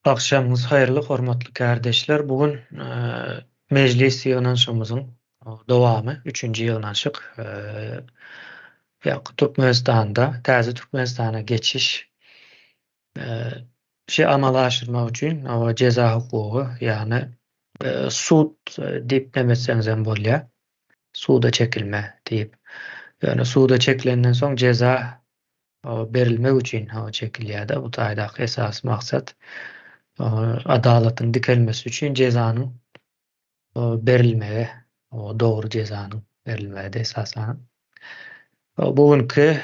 Agşamyňyz haýyrly hormatly kärdeşler. Bu gün mejlis ýygnanyşygymyzyň dowamy, üçünji ýygnanyşyk. Ýa Türkmenistanda täze Türkmenistana geçiş şi amala aşyrmak üçin jeza hukugy, ýagny sud diýip neme etseňiz hem bolýar. Suda çekilme diýip. Ýöne suda çekilenden soň jeza berilmek üçin çekilýär-de. Bu taýdaky esasy maksat adalatyň dikelmesi üçin jezanyň berilmegi, dogry jezanyň berilmegi-de esasan. Bu günki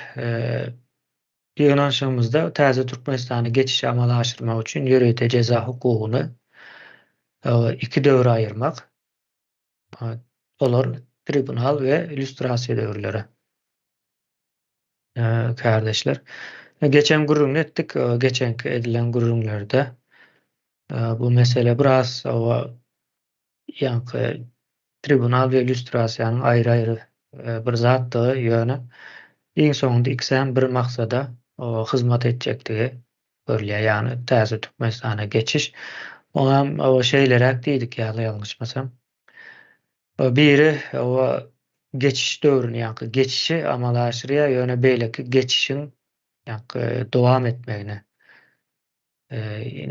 ýygnanyşygymyzda täze Türkmenistana geçişi amala aşyrmak üçin ýörite jeza hukugyny iki döwre aýyrmak, olar tribunal we illýustrasiýa döwürleri. Kärdeşler, geçen gürrüňini etdik, geçenki edilen gürrüňlerde bu mesele biraz ýaňky tribunal we illýustrasiýanyň aýry-aýry bir zatdygy, ýöne iň soňunda ikisem bir maksada hyzmat etjekdigi görülýär, ýagny täze Türkmenistana geçiş. Oňam şeýleräk diýdik ýaly ýalňyşmasam. Biri geçiş döwrüni, ýaňky geçişi amala aşyrýar, ýöne beýleki geçişiň ýaňky dowam etmegine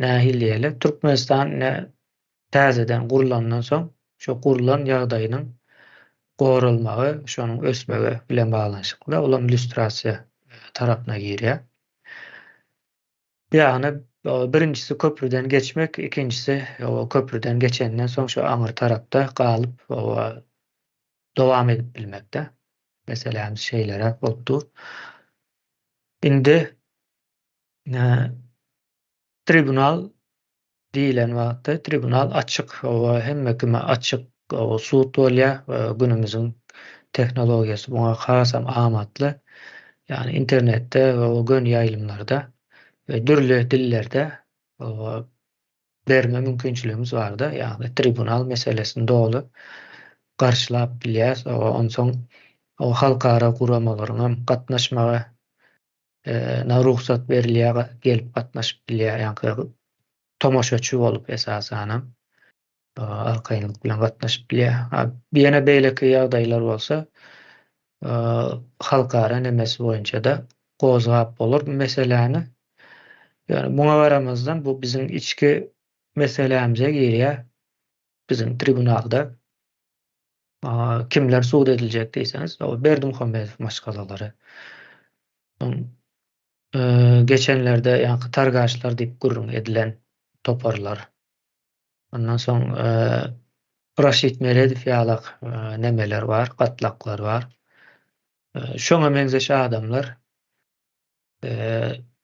nähili diýeli, Türkmenistan ine täzeden gurlandan soň, şo gurlan ýagdaýynyň goralmagy, şonuň ösmegi bilen baglanyşykly, olam lýustrasiýa tarapyna girýär. Ýagny birinjisi köprüden geçmek, ikinjisi köprüden geçenden soň şo aňyr tarapda galyp dowam edip bilmekde. Meselämiz şeýleräk bolup dur. Indi Tribunal diýlen wagtda tribunal açyk, hemme kime açyk sud bolýar. Günümiziň tehnologiýasy muňa hasam amatly. Ýagny internetde we göni ýaýlymlarda we dürli dillerde berme mümkinçiligimiz barda, ýagny tribunal meselesini doly garşylap bilýäris. Onsoň halkara guramalaryňam gatnaşmagy na rugsat berilýär gelip gatnaşyp bilýär ýaňky tomaşaçy bolup esasanam arkaýynlyk bilen gatnaşyp bilýär. Ýene beýleki ýagdaýlar bolsa halkara nemesi boýunça-da gozgap bolar bu meseläni. Ýöne muňa garamazdan bu biziň içki meselämize girýär. Biziň tribunalda kimler sud ediljek diýseňiz, o Berdimuhamedow maşgalalary. Soň geçenlerde ýaňky targaşlar diýip gürrüň edilen toparlar. Ondan soň Raşid Meredow ýalak nemeler bar, gatlaklar bar. Şoňa meňzeş adamlar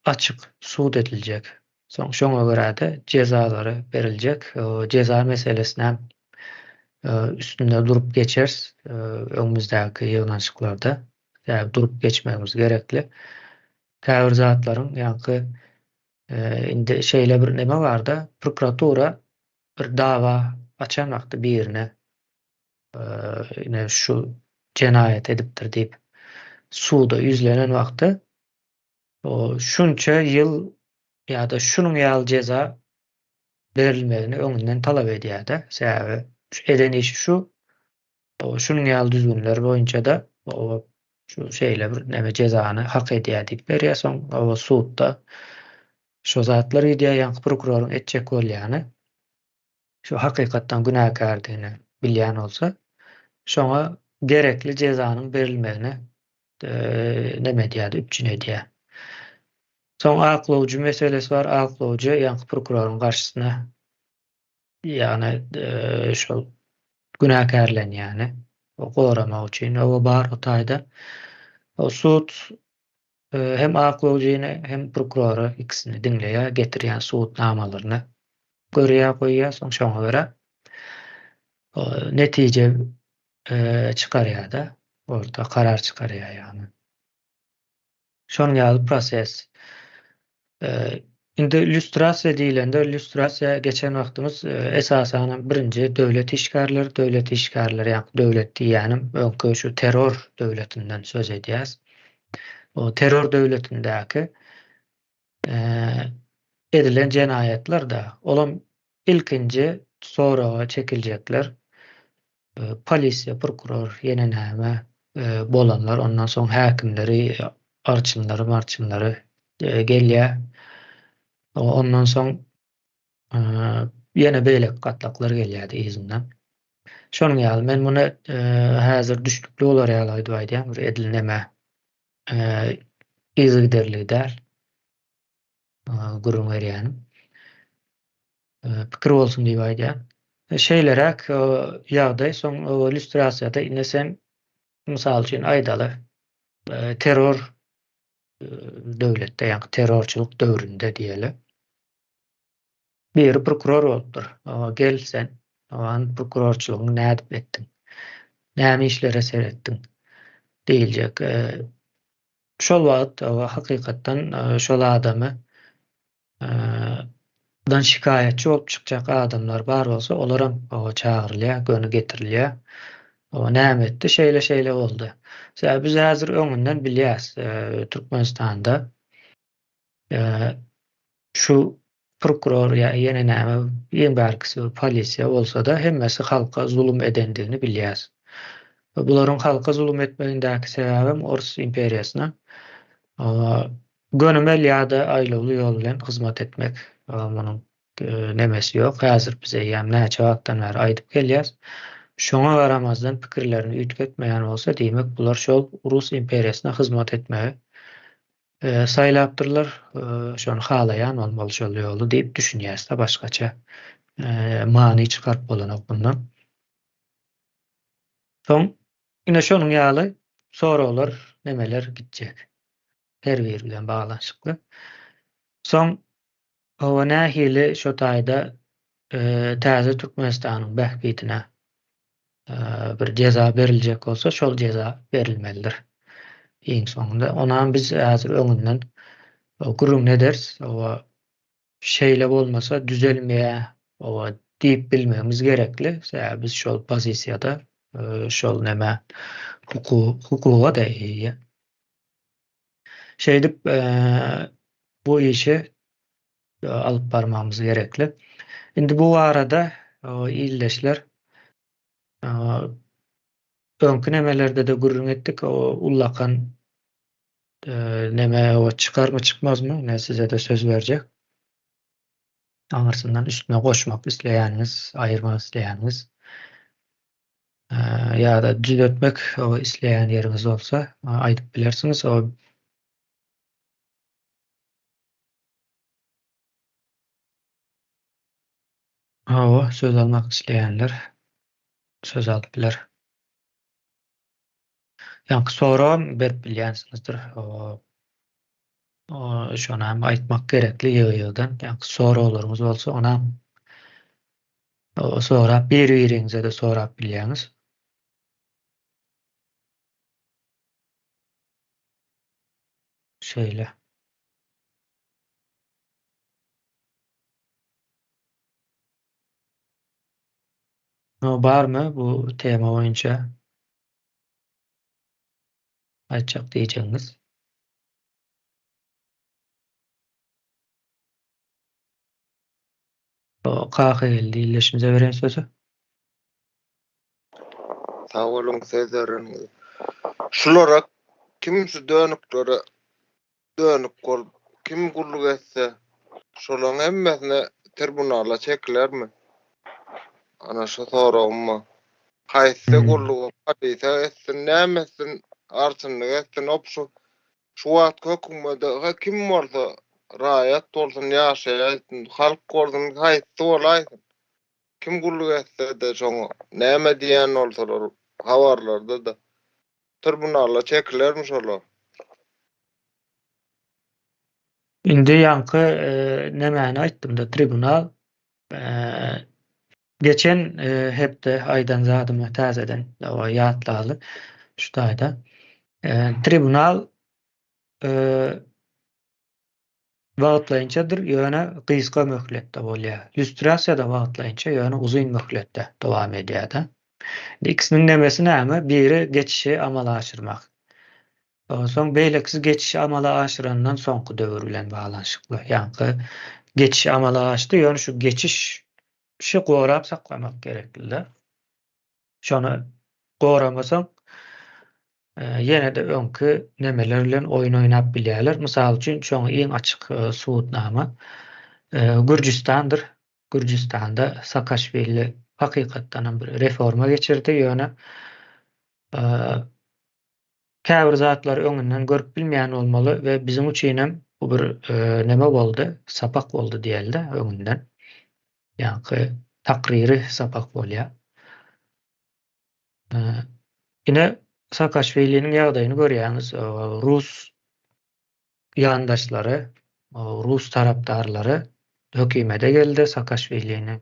açyk sud ediljek. Soň şoňa görä-de jezalary beriljek. Jeza meselesine üstünde durup geçeris öňümizdäki ýygnanyşyklarda. Sebäbi durup geçmegimiz gerekli. Käbir zatlaryň ýaňky indi şeýle bir neme bar-da, prokuratura bir dawa açan wagty birine ine şu jenaýat edipdir diýip suda ýüzlenen wagty o şunça ýyl ýa-da şunuň ýaly jeza berilmegini öňünden talap edýär-de. Sebäbi şu eden işi şu, şunuň ýaly düzgünler boýunça-da o şu şeýle bir näme jezany hak edýär diýip berýär. Soň o sudda şo zatlar gidýär, ýaňky prokuroryň etjek bolýany. şu hakykatdan günäkärdigini bilýän bolsa, şoňa gerekli jezanyň berilmegini neme edýär, üpjün edýär. Soň aklawjy meselesi bar. Aklawjy ýaňky prokuroryň garşysyna ýagny şol günäkärlenýäni goramak üçin o bar o taýda. O sud Hem aklawjyny, hem prokurory ikisini diňleýär, getirýän subutnamalaryny görýär, goýýar, soň şoňa görä netije çykarýar-da, orta karar çykarýar ýagny. Şonuň ýaly proses. Indi lýustrasiýa diýlende, lýustrasiýa geçen wagtymyz esasanam birinji döwlet işgärleri, döwlet işgärleri ýa döwlet diýýänim öňki şu terror döwletinden söz edýäs. O terror döwletindäki. Edilen jenaýatlar-da, olam ilkinji soraga çekiljekler polisiýa, prokuror, ýene näme bolanlar, ondan soň häkimleri, arçynlary, marçynlary gelýär. Ondan soň ýene beýleki gatlaklar gelýärdi yzyndan. Şonuň ýaly, men muny häzir düşnükli bolar ýaly aýdyp aýdýan, bir edil neme yzygiderligi däl gürrüň berýänim. Pikir bolsun diýip aýdýan. Şeýleräk ýagdaý soň lýustrasiýada indi sen mysal üçin aýdaly terror döwletde ýa terrorçylyk döwründe diýeli. Biri prokuror bolupdyr. Gel sen, owan prokurorçylygyňy nädip etdiň? Näme işlere seretdiň? diýiljek. Şol wagt hakykatdan şol adamy dan şikaýatçy bolup çykjak adamlar bar bolsa, olaram çagyrylýar, göni getirilýär. O näme etdi? Şeýle-şeýle boldy. Sebäbi biz häzir öňünden bilýäris, Türkmenistanda Şu prokuror ýa ýene näme iň bärkisi bir polisiýa bolsada hemmesi halka zulum edendigini bilýäs. Bularyň halka zulum etmegindäki sebäbem orus imperiýasyna gönümel ýa-da aýlawly ýol bilen hyzmat etmek. Munuň nemesi ýok. Häzir biz eýýäm näçe wagtdan bäri aýdyp gelýäs. Şoňa garamazdan pikirlerini üýtgetmeýän bolsa diýmek bular şol rus imperiýasyna hyzmat etmegi Saýlapdyrlar, şony halaýan bolmaly şol ýoly diýip düşünýäs-de, başgaça many çykaryp bolanok bundan. Soň ine şonuň ýaly soraglar, nemeler gitjek. Her biri bilen baglanyşykly. Soň hawa nähili şo taýda täze Türkmenistanyň bähbidine bir jeza beriljek bolsa, şol jeza berilmelidir. Iň soňunda onam biz häzir öňünden gürrüňini ederis. Oba şeýle bolmasa düzelmeýär, oba diýip bilmegimiz gerekli. Sebäbi biz şol pozisiýada, şol nämä hukuga-da eýe. Şeýdip bu işi alyp barmagymyz gerekli. Indi bu barada ildeşler öňki nemelerde-de gürrüň etdik, ullakan neme çykarmy çykmazmy, ine size-de söz berjek. Aňyrsyndan üstüne goşmak isleýäniňiz, aýyrmak isleýäniňiz ýa-da düzetmek isleýän ýeriňiz bolsa aýdyp bilersiňiz. Hawa, söz almak isleýänler söz alyp biler. Ýaňky soragam berip bilýänsiňizdir. Şonam aýtmak gerekli ýygy-ýygydan. Ýaňky soraglaryňyz bolsa, onam sorap, bir-biriňize-de sorap bilýäňiz. Şeýle. Barmy bu tema boýunça aýtjak diýjegiňiz? Kakageldi ildeşimize beren sözi. Sag boluň söz bereniňize. Şulara kim şu dönüklere dönük bolup kim gulluk etse şolaň hemmesine tribunala çekilermi? Ana şu soragym bar. Haýsy gullugy polisiýa etsin näme etsin arçynlyk etsin opşu Şu wagtky hökümede ha kim bolsa raýat bolsun ýaşaýaýsyn halk bolsun haýsy bolaýsyn kim gulluk etsede şoňa näme diýen bolsalar habarlarda-da tribunala çekilermi şolar. Indi ýaňky nemäni aýtdymda tribunal geçen hepde aýdan zadymy täzeden ýatlaly şu taýda. Tribunal wagtlaýynçadyr, ýöne gysga möhletde bolýar. Lýustrasiýa-da wagtlaýynça, ýöne uzyn möhletde dowam edýär-de. Indi ikisiniň nemesi näme? Biri geçişi amala aşyrmak. Soň beýlekisi geçişi amala aşyrandan soňky döwür bilen baglanyşykly. Ýaňky geçiş amala aşdy, ýöne şu geçişi gorap saklamak gerekli-de. Şony goramasaň, ýene-de öňki nemeler bilen oýun oýnap bilýärler. Mysal üçin, şoňa iň açyk subutnama Gürjüstandyr. Gürjüstanda Saakaşwili hakykatdanam bir reforma geçirdi, ýöne käbir zatlary öňünden görüp bilmeýän bolmaly we biziň üçinem bu bir neme boldy, sapak boldy diýeli-de öňünden. Ýaňky takryry sapak bolýar. Ine, Saakaşwiliniň ýagdaýyny görýäňiz, rus ýandaşlary, rus tarapdarlary hökümete geldi, Saakaşwilini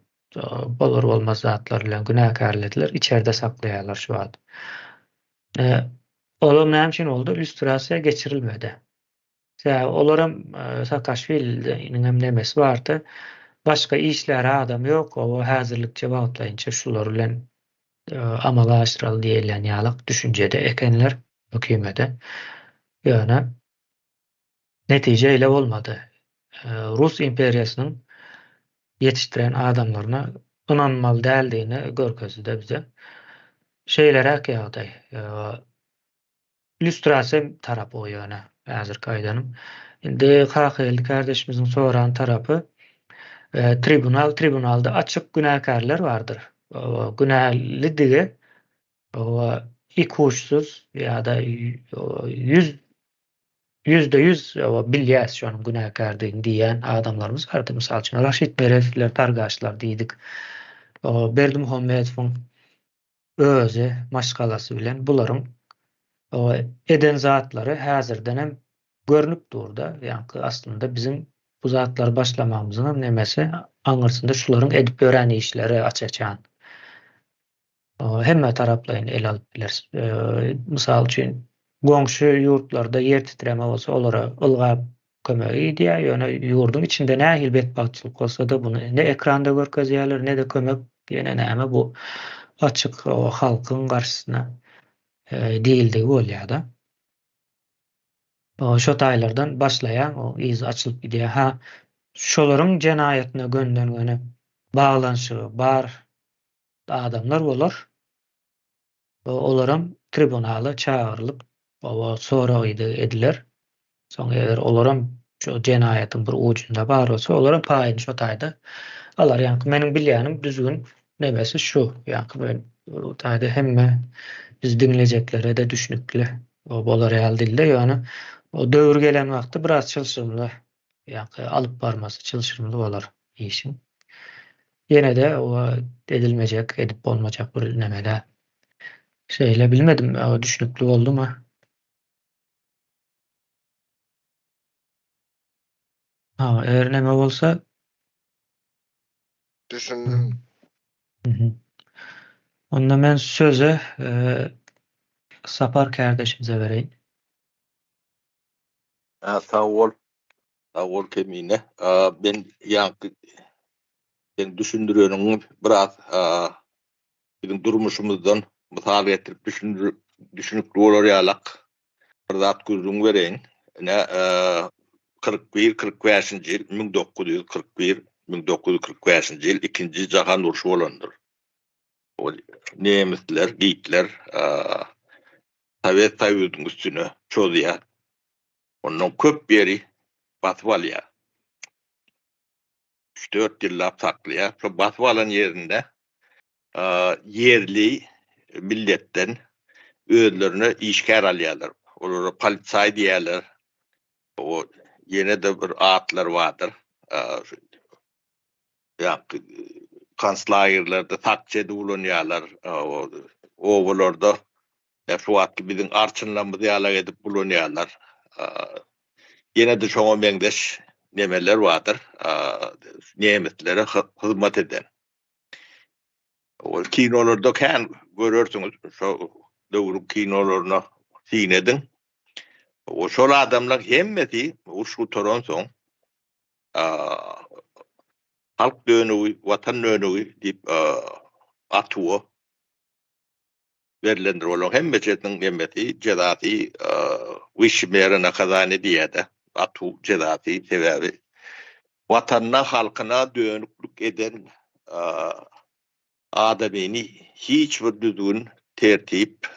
bolar-bolmaz zatlar bilen günäkärlediler, içerde saklaýarlar şu wagt. Olam näme üçin boldy? Lýustrasiýa geçirilmedi. Sebäbi olaram Saakaşwiliniň hem nemesi bardy. Başga işläre adam ýok, oba häzirlikçe wagtlaýynça şular bilen amala aşyraly diýilýän ýalak düşünjede ekenler hökümete. Ýöne netije eýle bolmady. Rus imperiýasynyň ýetişdiren adamlaryna ynanmaly däldigini görkezdi-de bize. Şeýleräk ýagdaý. Illýustrasiýa tarapy o ýöne häzirki aýdanym. Indi Kakageldi kardeşimiziň soran tarapy tribunal, tribunalda açyk günäkärler bardyr. Günälidigi ikuçsuz ýa-da 100% bilýäs şonuň günäkärdigini diýýän adamlarymyz bardy. Mysal üçin, Raşid Meredowler, Targaşlar diýdik. Berdimuhamedowyň özi, maşgalasy bilen bularyň eden zatlary häzirdenem görnüp dur-da. Ýaňky aslynda biziň bu zatlary başlamagymyzyň hem nemesi aňyrsynda şularyň edip ýören işleri aç-açan. Hemme taraplaýyn ele alyp bileris. Mysal üçin, goňşy ýurtlarda ýer titreme bolsa, olara ylgap kömege gidýär. Ýöne ýurduň içinde nähili betbagtçylyk bolsa-da, buny ne ekranda görkezýärler, ne-de kömek, ýene näme bu açyk halkyň garşysyna diýildigi bolýar-da. Şo taýlardan başlaýaň, o yzy açylyp gidýär. Ha, şolaryň jenaýatyna gönden-göni baglanyşygy bar adamlar bolar. Olaram tribunala çagyrylyp, sorag-ideg ediler. Soň eger olaram şo jenaýatyň bir ujunda bar bolsa, olaram paýyny şo taýda alar. Ýaňky meniň bilýänim düzgün nemesi şu. Ýaňky men o taýda hemme bizi diňlejeklere-de düşnükli bolar ýaly dilde. Ýöne o döwür gelen wagty biraz çylşyrymly, ýaňky alyp barmasy çylşyrymly bolar işiň. Ýene-de o edilmejek, edip bolmajak bir neme däl. Şeýle bilmedim, düşnükli boldumy? Ha, eger neme bolsa Düşündim. Onda men sözi Sapar kärdeşimize bereýin. Ha, sag bol. Sag bol Kemine. Men ýaňky seň düşündireniňi biraz biziň durmuşymyzdan mysal getirip düşünikli bolar ýalak bir zat gürrüň bereýin. Ine, 41, 45-nji ýyl, 1941, 1945-nji ýyl ikinji jahan urşy bolandyr. Ol nemisler, Gitler Sowet Soýuzynyň üstüne çozýar. Ondan köp ýeri basyp alýar. Üç-dört ýyllap saklaýar. Şo basyp alan ýerinde ýerli milletden özlerine işgär alýarlar. Olara polisaý diýýärler. O ýene-de bir atlary bardyr. Ýa-da konslagerlerde sakçy edip ulanýarlar. Obalarda şu wagtky biziň arçynlarymyz ýalak edip ulanýarlar. Ýene-de şoňa meňzeş nemeler bardyr. Nemislere hyzmat eden. Ol kinolarda kän görersiňiz, şo döwrüň kinolaryna syn ediň. Şol adamlaryň hemmesi uruş gutaransoň Halk dönügi, Watan dönügi diýip atuwa berlendir. Olaryň hemmesiniň hemmesi jezasy wyşşi mera nakazaniýe diýýär-de, atuw jezasy sebäbi. Watanyna, halkyna dönüklik eden adamyny hiç bir düzgün, tertip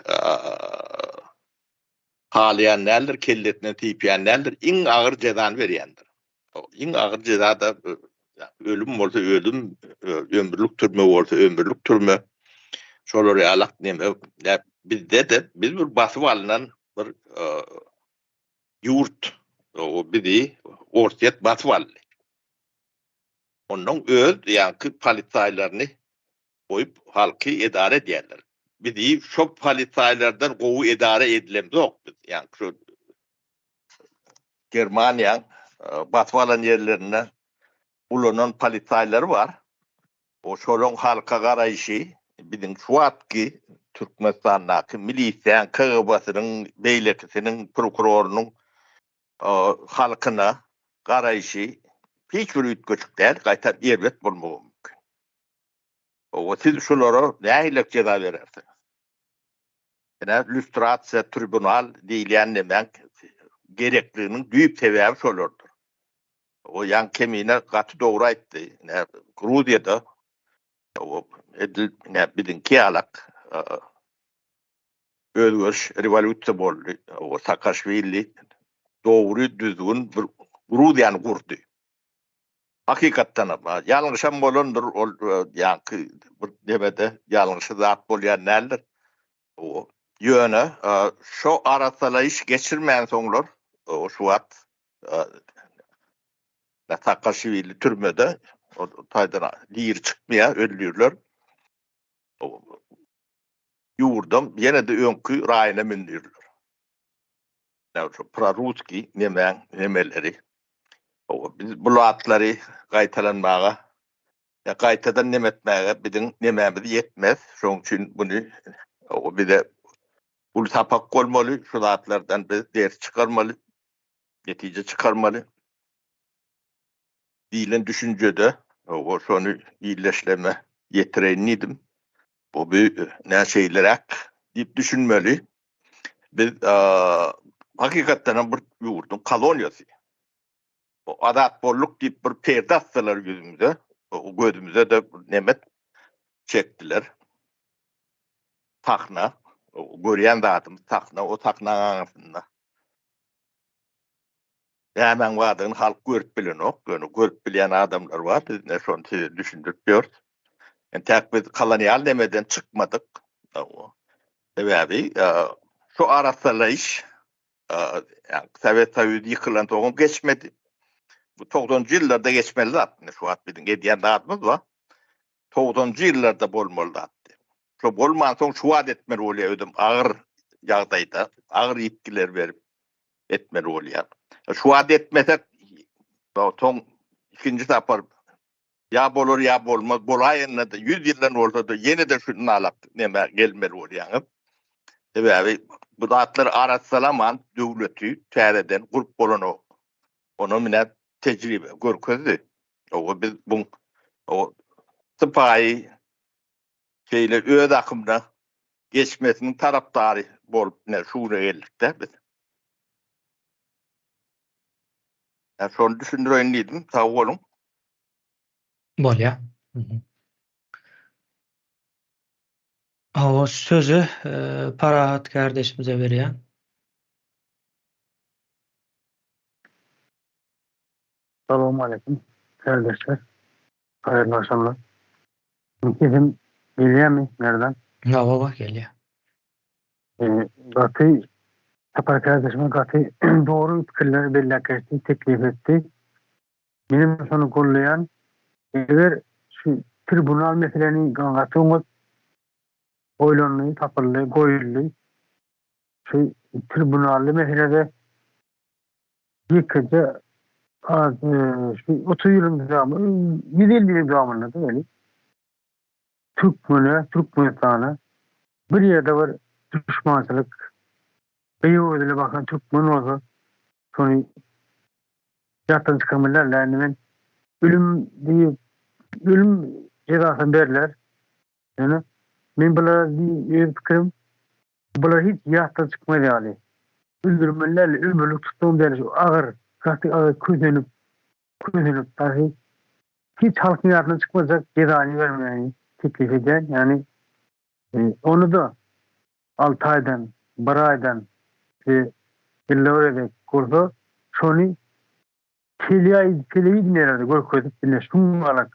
halaýan däldir, kellesinden sypýan däldir, iň agyr jezany berýändir. Iň agyr jeza-da ölüm bolsa ölüm, ömürlik türme bolsa ömürlik türme. Şolar ýalak neme, bizde-de biz bir basyp alnan bir ýurt, bizi Orsýet basyp aldy. Ondan öz ýaňky polisaýlaryny goýup halky edara edýärler. Bizi şo polisaýlardan gowy edara edilemzok biz. Ýaňky şo Germaniýaň basyp alan ýerlerinde ulanan polisaýlary bar. O şolaň halka garaýşy biziň şu wagtky Türkmenistandaky milisiýaň, KGB-siniň, beýlekisiniň, prokurorynyň halkyna garaýşy hiç bir üýtgeşik däl, gaýtam erbet bolmagy mümkin. Owa siz şulara nähilek jeza berersiňiz? Ine lýustrasiýa, tribunal diýilýän nemäň gerekliginiň düýp sebäbi şolardyr. O ýaňky Kemine gaty dogry aýtdy. Ine Gruziýada o edil ine biziňki ýalak özgeriş rewolýusiýa boldy. O Saakaşwili dogry düzgün bir Gruziýany gurdy. Hakykatdan hem ýalňyşam bolandyr ol ýaňky bir demede ýalňyşy zat bolýan däldir. Ýöne şo arassalaýyş geçirmänsoňlar şu wagt Saakaşwili türmede o taýdan diri çykmaýar öldürler. Ýurdam ýene-de öňki raýyna mündürler. Ýa şu prorusskiý nemäň nemeleri. Biz bu zatlary gaýtalanmaga ýa gaýtadan neme etmäge biziň nemämiz ýetmez. Şonuň üçin muny bize uly sapak bolmaly. Şu zatlardan biz ders çykarmaly, netije çykarmaly diýlen düşünjede şony illeşleme ýetireýin diýdim. Bu bir näşeýleräk diýip düşünmeli. Biz hakykatdan hem bir ýurduň koloniýasy. Azat bolduk diýip bir perde atdylar ýüzümize, gözümize-de nemet çekdiler. Sahna, görýän zadymyz sahna, o sahnaň aňyrsynda nämäň bardygyny halk görüp bilenok, ýöne görüp bilýän adamlar bar, biz ine şony size düşündirip ýörüs. Entäk biz kolonial nemeden çykmadyk. Sebäbi şu arassalaýyş Sowet Soýuzy ýykylansoňam geçmedi. Bu togsanjy ýyllarda geçmeli zat. Indi şu wagt biziň edýän zadymyz bar. Togsanjy ýyllarda bolmaly zatdy. Şo bolmansoň şu wagt etmeli bolýar özem agyr ýagdaýda, agyr ýitgiler berip etmeli bolýar. Şu wagt etmesek soň ikinji sapar Ýa bolar ýa bolmaz, bolaýanda-da ýüz ýyldan bolsa-da ýene-de şu nalak nämä gelmeli bolýaňyz. Sebäbi bu zatlary arassalaman döwleti täzeden gurup bolanok. Ony mine tejribe görkezdi. Owa biz bu sypaýy şeýle öz akymyna geçmesiniň tarapdary bolup ine şu güne geldik-de biz. Şony düşündireýin diýdim. Sag boluň. Bolýar. Hawa, sözi Parahat kärdeşimize berýän. Salowmaleýkim kärdeşler. Haýyrly agşamlar. Sesim gelýärmi Merdan? Hawa, gelýär. Gaty Sapar kärdeşimiz gaty dogry pikirleri belläp geçdi, teklip etdi. Menem şony goldaýan. Eger şu tribunal meseleni gaty oňat oýlandy, tapyldy, goýuldy. Şu tribunally meselede ýekeje şu 30 ýylyň dowamynda, 150 ýylyň dowamynda diýeli. Türkmene, Türkmenistana bir ýerde bir duşmançylyk gyýw gözüle bakan türkmen bolsa şony ýatdan çykarmalylar indi men ölüm diýip ölüm jezasyny berler ýöne men bulara öz pikirim bular hiç ýatdan çykmaz ýaly öldürmeliler ömürlik tussag berip agyr gaty agyr kösenip. Kösenip dagy hiç halkyň ýadyndan çykmajak jezany bermegini teklip edýän, ýagny ony-da alty aýdan, bir aýdan we ýylda bir gezek bolsa şony telewideniýelerde görkezip ine şuňňalak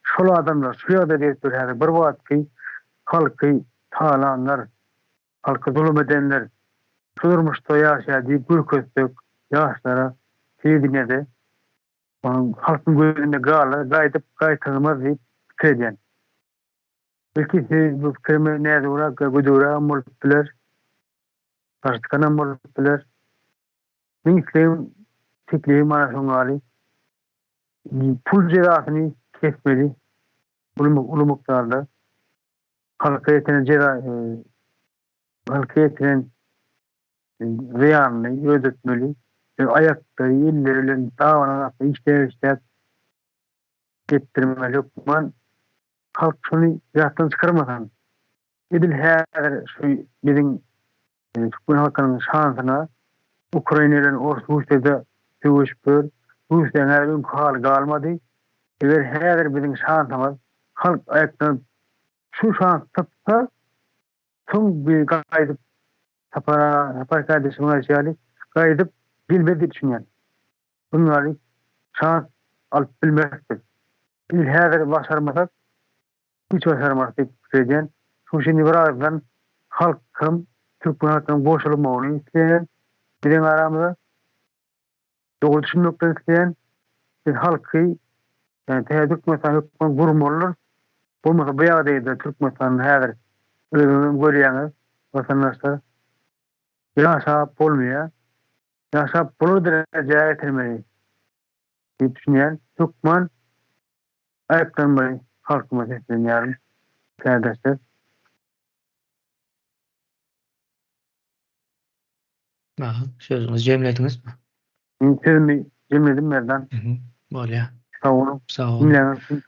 şol adamlar şu ýagdaýda gezip ýör häzir bir wagtky halky talanlar, halka zulum edenler şu durmuşda ýaşaýar diýip görkezsek ýaşlara telewideniýede onuň halkyň gözünde galar gaýdyp gaýtalmaz diýip pikir edýän. Belki siz bu pikirime näzigräk we gödegrägem bolup biler, garşy çykanam bolup biler. Meň islegim, teklibim mana şoň ýaly. Pul jezasyny kesmeli uly mukdarda. Halka ýetiren jeza halka ýetiren zyýanyny ödetmeli. Aýaklary, elleri bilen dabanyň astynda işläp-işläp etdirmeli hökman. Halk şuny ýatdan çykarmasyn. Edil häzir şu biziň türkmen halkynyň şansyna Ukraina bilen Ors Russiýada söweşip ýör. Russiýanyň häzir öňki haly galmady. Eger häzir biziň şansymyz halk aýaklanyp şu şans tapsa soň bir gaýdyp Sapar Sapar kardeşimiň aýdyşy ýaly gaýdyp gelmez diýip düşünýän. Bunun ýaly şans alyp bilmeris biz. Biz häzir başarmasak hiç başarmarys diýip pikir edýän. Şonuň üçin birazdan halk hem türkmen halkynyň goşulmagyny isleýän biziň aramyza. Dogry düşünmekleri isleýän. Biz halky ýagny täze Türkmenistan hökman gurmalydyr. Bolmasa bu ýagdaýda Türkmenistanda häzir özüňizem görýäňiz watandaşlar ýaşap bolmaýar. Ýaşap bolar derejä getirmeli diýip düşünýän. Hökman aýyplanmaly halkyma seslenýärin kärdeşler. Aha, sözüňizi jemlediňizmi? Men sözümi jemledim Merdan. Mhm, bolýar. Sag boluň. Sag boluň. Diňläniňiz üçin,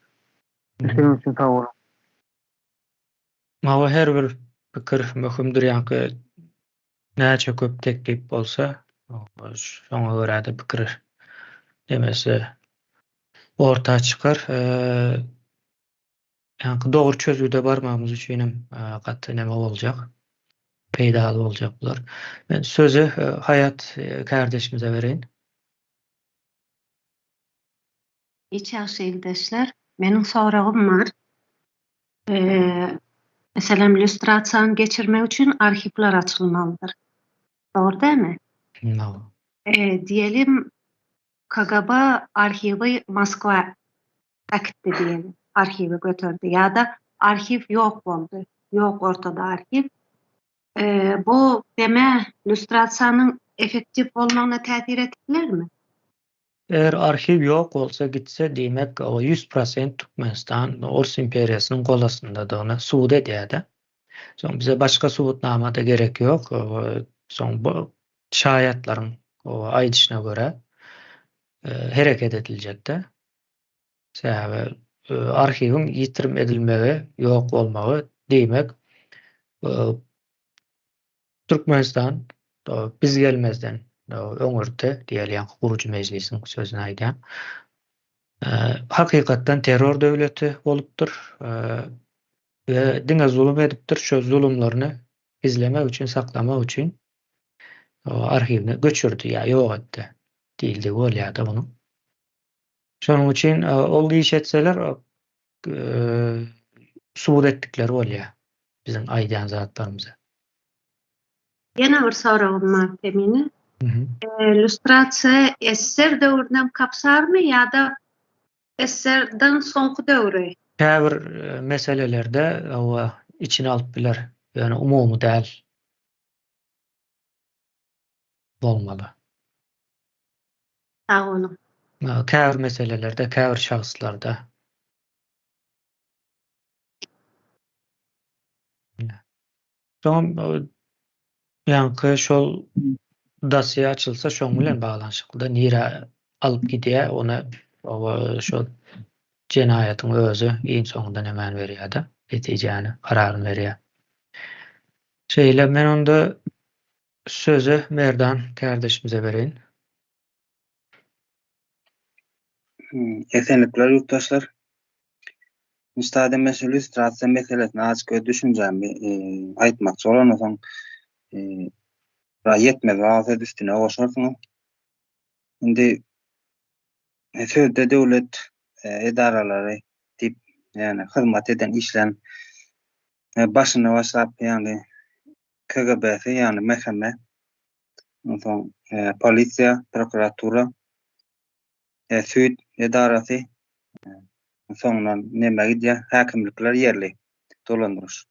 ünsüňiz üçin sag boluň. Hawa her bir pikir möhümdir ýaňky näçe köp teklip bolsa şoňa görä-de pikir nemesi orta çykar. Ýaňky dogry çözgüde barmagymyz üçinem gaty neme boljak, peýdaly boljak bular. Men sözi Haýat kärdeşimize bereýin. Hiç ýagşy ildeşler. Meniň soragym bar. Meselem lýustrasiýany geçirmek üçin arhiwler açylmalydyr. Dogry dälmi? Dogry. Diýelim KGB arhiwi Moskwa äkitdi diýeli. Arhiwi göterdi ýa-da arhiw ýok boldy. Ýok ortada arhiw. Bu deme lýustrasiýanyň effektiw bolmagyna täsir edip bilermi? Eger arhiw ýok bolsa gitse diýmek o 100% Türkmenistan Ors imperiýasynyň golastyndadygyny subut edýärde. Soň bize başga subutnamada gerek ýok. Soň bu şaýatlaryň aýdyşyna görä hereket ediljekde. Sebäbi arhiwiň ýitirim edilmegi, ýok bolmagy diýmek Türkmenistan biz gelmezden öňürti diýeli ýaňky gurujy mejlisiň sözüni aýdýan. Hakykatdan terror döwleti bolupdyr we diňe zulum edipdir, şo zulumlaryny gizlemek üçin, saklamak üçin arhiwini göçürdi ýa ýok etdi diýildigi bolýar-da munuň. Şonuň üçin ol iş etseler subut etdikleri bolýar biziň aýdýan zatlarymyzy. Ýene bir soragym bar Kemine. Lýustrasiýa SSR döwrünem kapsarmy ýa-da SSR-den soňky döwri? Käbir meselelerde hawa içine alyp biler, ýöne umumy däl bolmaly. Sag boluň. Käbir meselelerde, käbir şahslarda. Soňam ýaňky şol dosýe açylsa şoň bilen baglanyşyklyda nirä alyp gidýär ony şol jenaýatyň özi iň soňunda nämäni berýär-de, netijäni, kararyny berýär. Şeýle men onda sözi Merdan kärdeşimize bereýin. Esenlikler ýurtdaşlar. Üstadym men şu lýustrasiýa meselesine azajyk öz düşünjämi aýtmakçy bolandan soň ýetmez wagt söz üstüne goşarsyňyz. Indi sözde döwlet edaralary diýip, ýagny hyzmat eden, işlän başyny başlap, ýagny KGB-si, ýagny MHM, onsoň polisiýa, prokuratura, sud edarasy, soňundan neme gidýär, häkimlikler ýerli dolandyryş.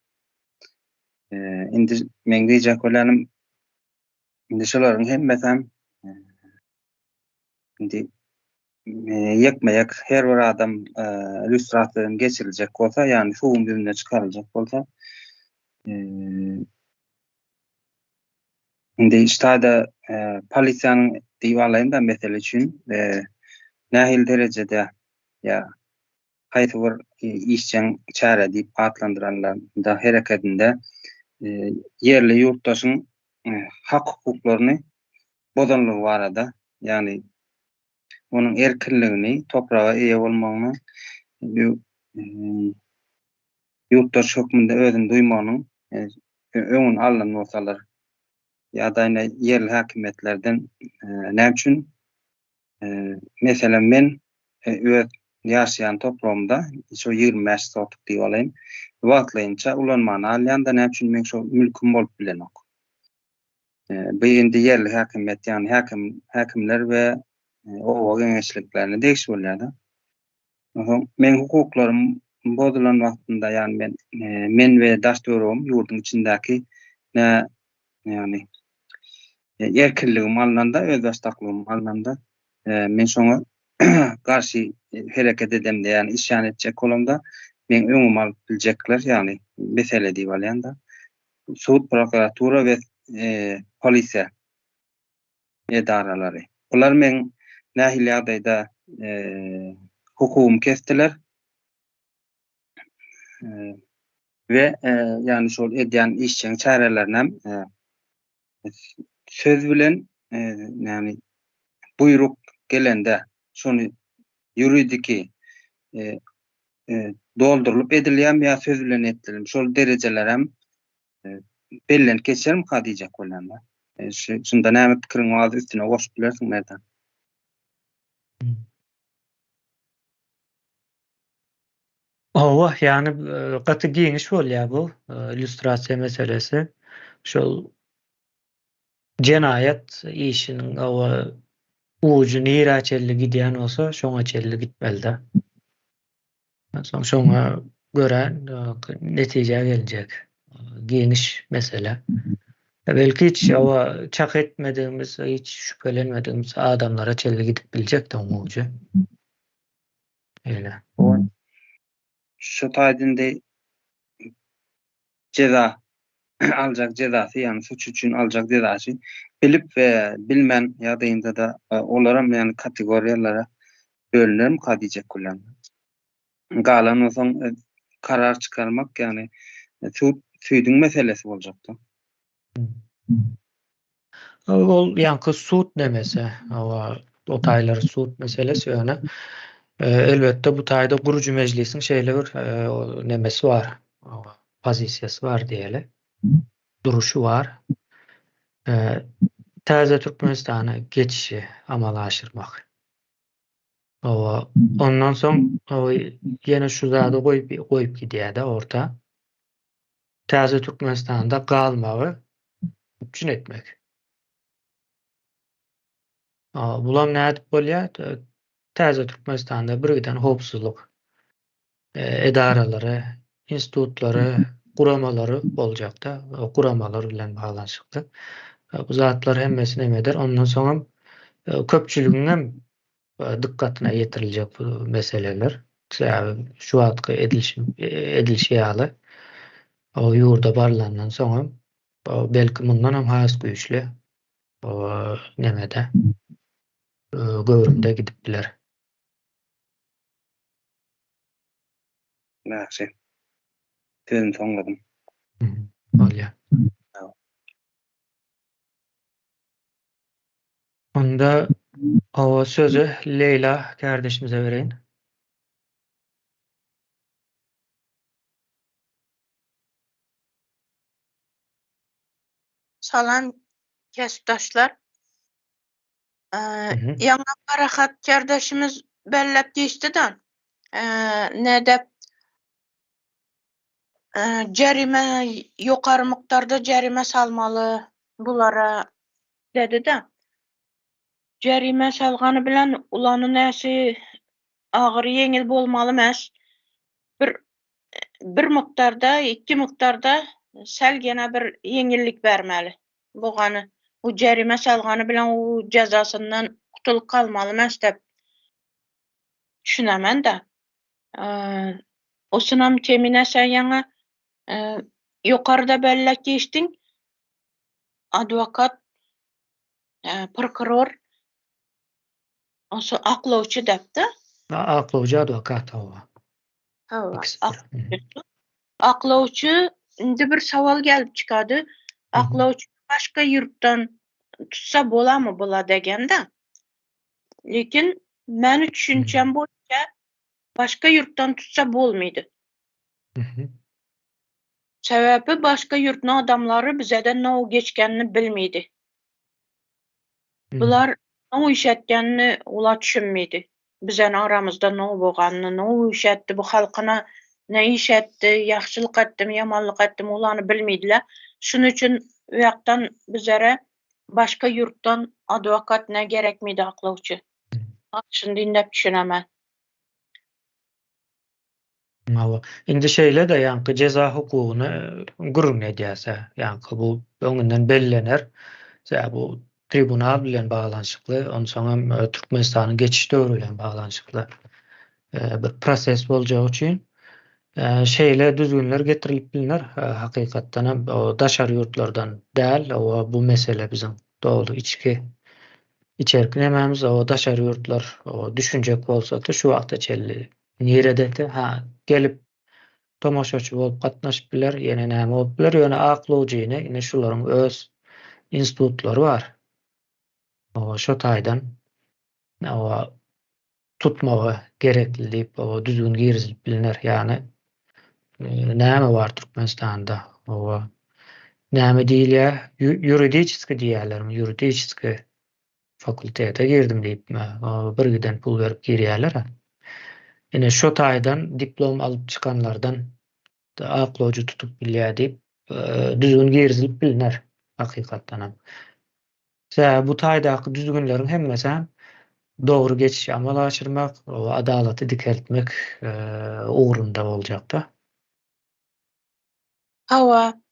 Indi meň diýjek bolýanym, indi şolaryň hemmesem indi ýekme-ýek her bir adam lýustrasiýadan geçiriljek bolsa, ýagny suwuň ýüzüne çykaryljak bolsa, Indi ştada polisiýanyň diýip alaýyn-da mesele üçin nähili derejede ýa haýsy bir işjeň çäre diýip atlandyranlarynda herekedinde ýerli ýurtdaşyň hak-hukuklaryny bozanlygy barada, ýagny onuň erkinligini, topraga eýe bolmagyny, ýurtdaş hökmünde özüni duýmagynyň öňüni alnan bolsalar ýa-da ine ýerli häkimiýetlerden näme üçin meselem men öz ýaşaýan topragymda şo 25 sotuk diýip alaýyn wagtlaýynça ulanmana alýan-da näme üçin meň şo mülküm bolup bilenok. Bu indi ýerli häkimiýet ýagny häkim häkimler we oba geňeşliklerine degişli bolýar-da. Onsoň meň hukuklarym bozulan wagtynda, ýagny men men we daş-töweregim ýurduň içindäki nä ýagny erkinligim alnanda, özbaşdaklygym alnanda, men şoňa garşy hereket edemde, ýagny isýan etjek bolamda, meň öňümi alyp biljekler, ýagny mesele diýip alýan-da, sud, prokuratura we polisiýa. edaralary. Bular meň nähili ýagdaýda hukugymy kesdiler we ýagny şol edýän işjeň çärelerinem söz bilen ýagny buýruk gelende şony ýuridiki doldurylyp edilýärmi ýa söz bilen edilýärmi şol derejelerem bellenip geçermika diýjek bolýan-da. Şu şunda näme pikiriň bar üstüne goşup bilersiň Merdan. Hawa, ýagny gaty giňiş bolýar bu illýustrasiýa meselesi. Şol jenaýat işiniň hawa ujy nirä çenli gidýän bolsa, şoňa çenli gitmeli-de. Soň şoňa görä netijä geljek. Giňiş mesele. Belki hiç hawa çak etmedigimiz, hiç şübhelenmedigimiz adamlara çenli gidip biljek-de oň ujy. Eýle. Şu taýda indi jeza aljak jezasy, ýagny suç üçin aljak jezasy bilip we bilmän ýagdaýynda-da olaram ýagny kategoriýalara bölünermika diýjek bolýan. Galan bolsaň karar çykarmak, ýagny sud süýdüň meselesi boljakda. Ol ýaňky sud nemesi, hawa, o taýlary sud meselesi ýöne elbetde bu taýda gurujy mejlisiň şeýle bir nemesi bar, pozisiýasy bar diýeli, duruşy bar. Täze Türkmenistana geçişi amala aşyrmak. Hawa, ondan soň ýene şu zady goýup goýup gidýär-de orta. Täze Türkmenistanda galmagy üpjün etmek. Bulam nädip bolýar? Täze Türkmenistanda birgiden howpsuzlyk edaralary, institutlary, guramalary boljakda, guramalar bilen baglanyşykly. Bu zatlar hemmesi neme eder? Ondan soňam köpçüligiň hem dykgatyna ýetiriljek bu meseleler. Sebäbi şu wagtky edilişi edilişi ýaly o ýurda barylandan soňam belki mundan hem has güýçli nemede göwrümde gidip biler. Ýagşy. Sözümi soňladym. Bolýar. Onda. Hawa, sözi Leýla kärdeşimize bereýin. Salam kesipdaşlar. Ýaňy Parahat kärdeşimiz belläp geçdi-de, nädip jerime ýokary mukdarda jerime salmaly bulara dedi-de. Jerime salgany bilen ulany näsi agyr ýeňil bolmaly mes. Bir bir mukdarda, ikki mukdarda säl gene bir ýeňillik bermeli. Bogany bu jerime salgany bilen u jezasyndan gutulyp galmaly mes dep düşünemen-de. Osunam Kemine sen ýaňy ýokarda belläp geçdiň. Adwokat prokuror Osu aklawçy depdi. Aklawjy adwokat hawa. Hawa. Aklawçy indi bir sowal gelip çykady. Aklawçy başga ýurtdan tutsa bolamy bula degende. Lekin meni düşünçem boýunça başga ýurtdan tutsa bolmydy. Sebäbi başga ýurtny adamlary bizeden now geçgenini bilmeydi. Bular now iş etgenini ula düşünmeydi. Bizen aramyzda now boganyny, now iş etdi, bu halkyna ne iş etdi, ýagşylyk etdimi, ýamanlyk etdimi ulany bilmeydiler. Şunuň üçin u ýakdan bizlere başga ýurtdan adwokat ne gerekmiydi aklawçy. Şuny dinläp düşünemen. Hawa. Indi şeýle-de ýaňky jeza hukugyny gürrüň edýäs-ä. Ýaňky bu öňünden bellener. Sebäbi bu tribunal bilen baglanyşykly, onsoňam Türkmenistanyň geçiş döwri bilen baglanyşykly bir proses boljagy üçin şeýle düzgünler getirilip bilner. Hakykatdan hem daşary ýurtlardan däl, bu mesele biziň doly içki içerki nemämiz, daşary ýurtlar düşünjek bolsady şu wagta çenli Niredede ha gelip tomaşaçy bolup gatnaşyp biler, ýene näme bolup biler, ýöne aklawjyny ine şularyň öz institutlary bar. Owa şo taýdan owa tutmagy gerekli diýip owa düzgün girizilip bilner. Ýagny näme bar Türkmenistanda owa näme diýilýär ýuridiçeskiý diýýärlermi ýuridiçeskiý fakultete girdim diýip, bir giden pul berip girýärler. Ine şo taýdan diplom alyp çykanlardan aklawjy tutup bilýär diýip, düzgün girizilip bilner hakykatdan hem. Sebäbi bu taýdaky düzgünleriň hemmesi hem dogry geçişi amala aşyrmak, adalaty dikeltmek ugrunda boljakda. Hawa,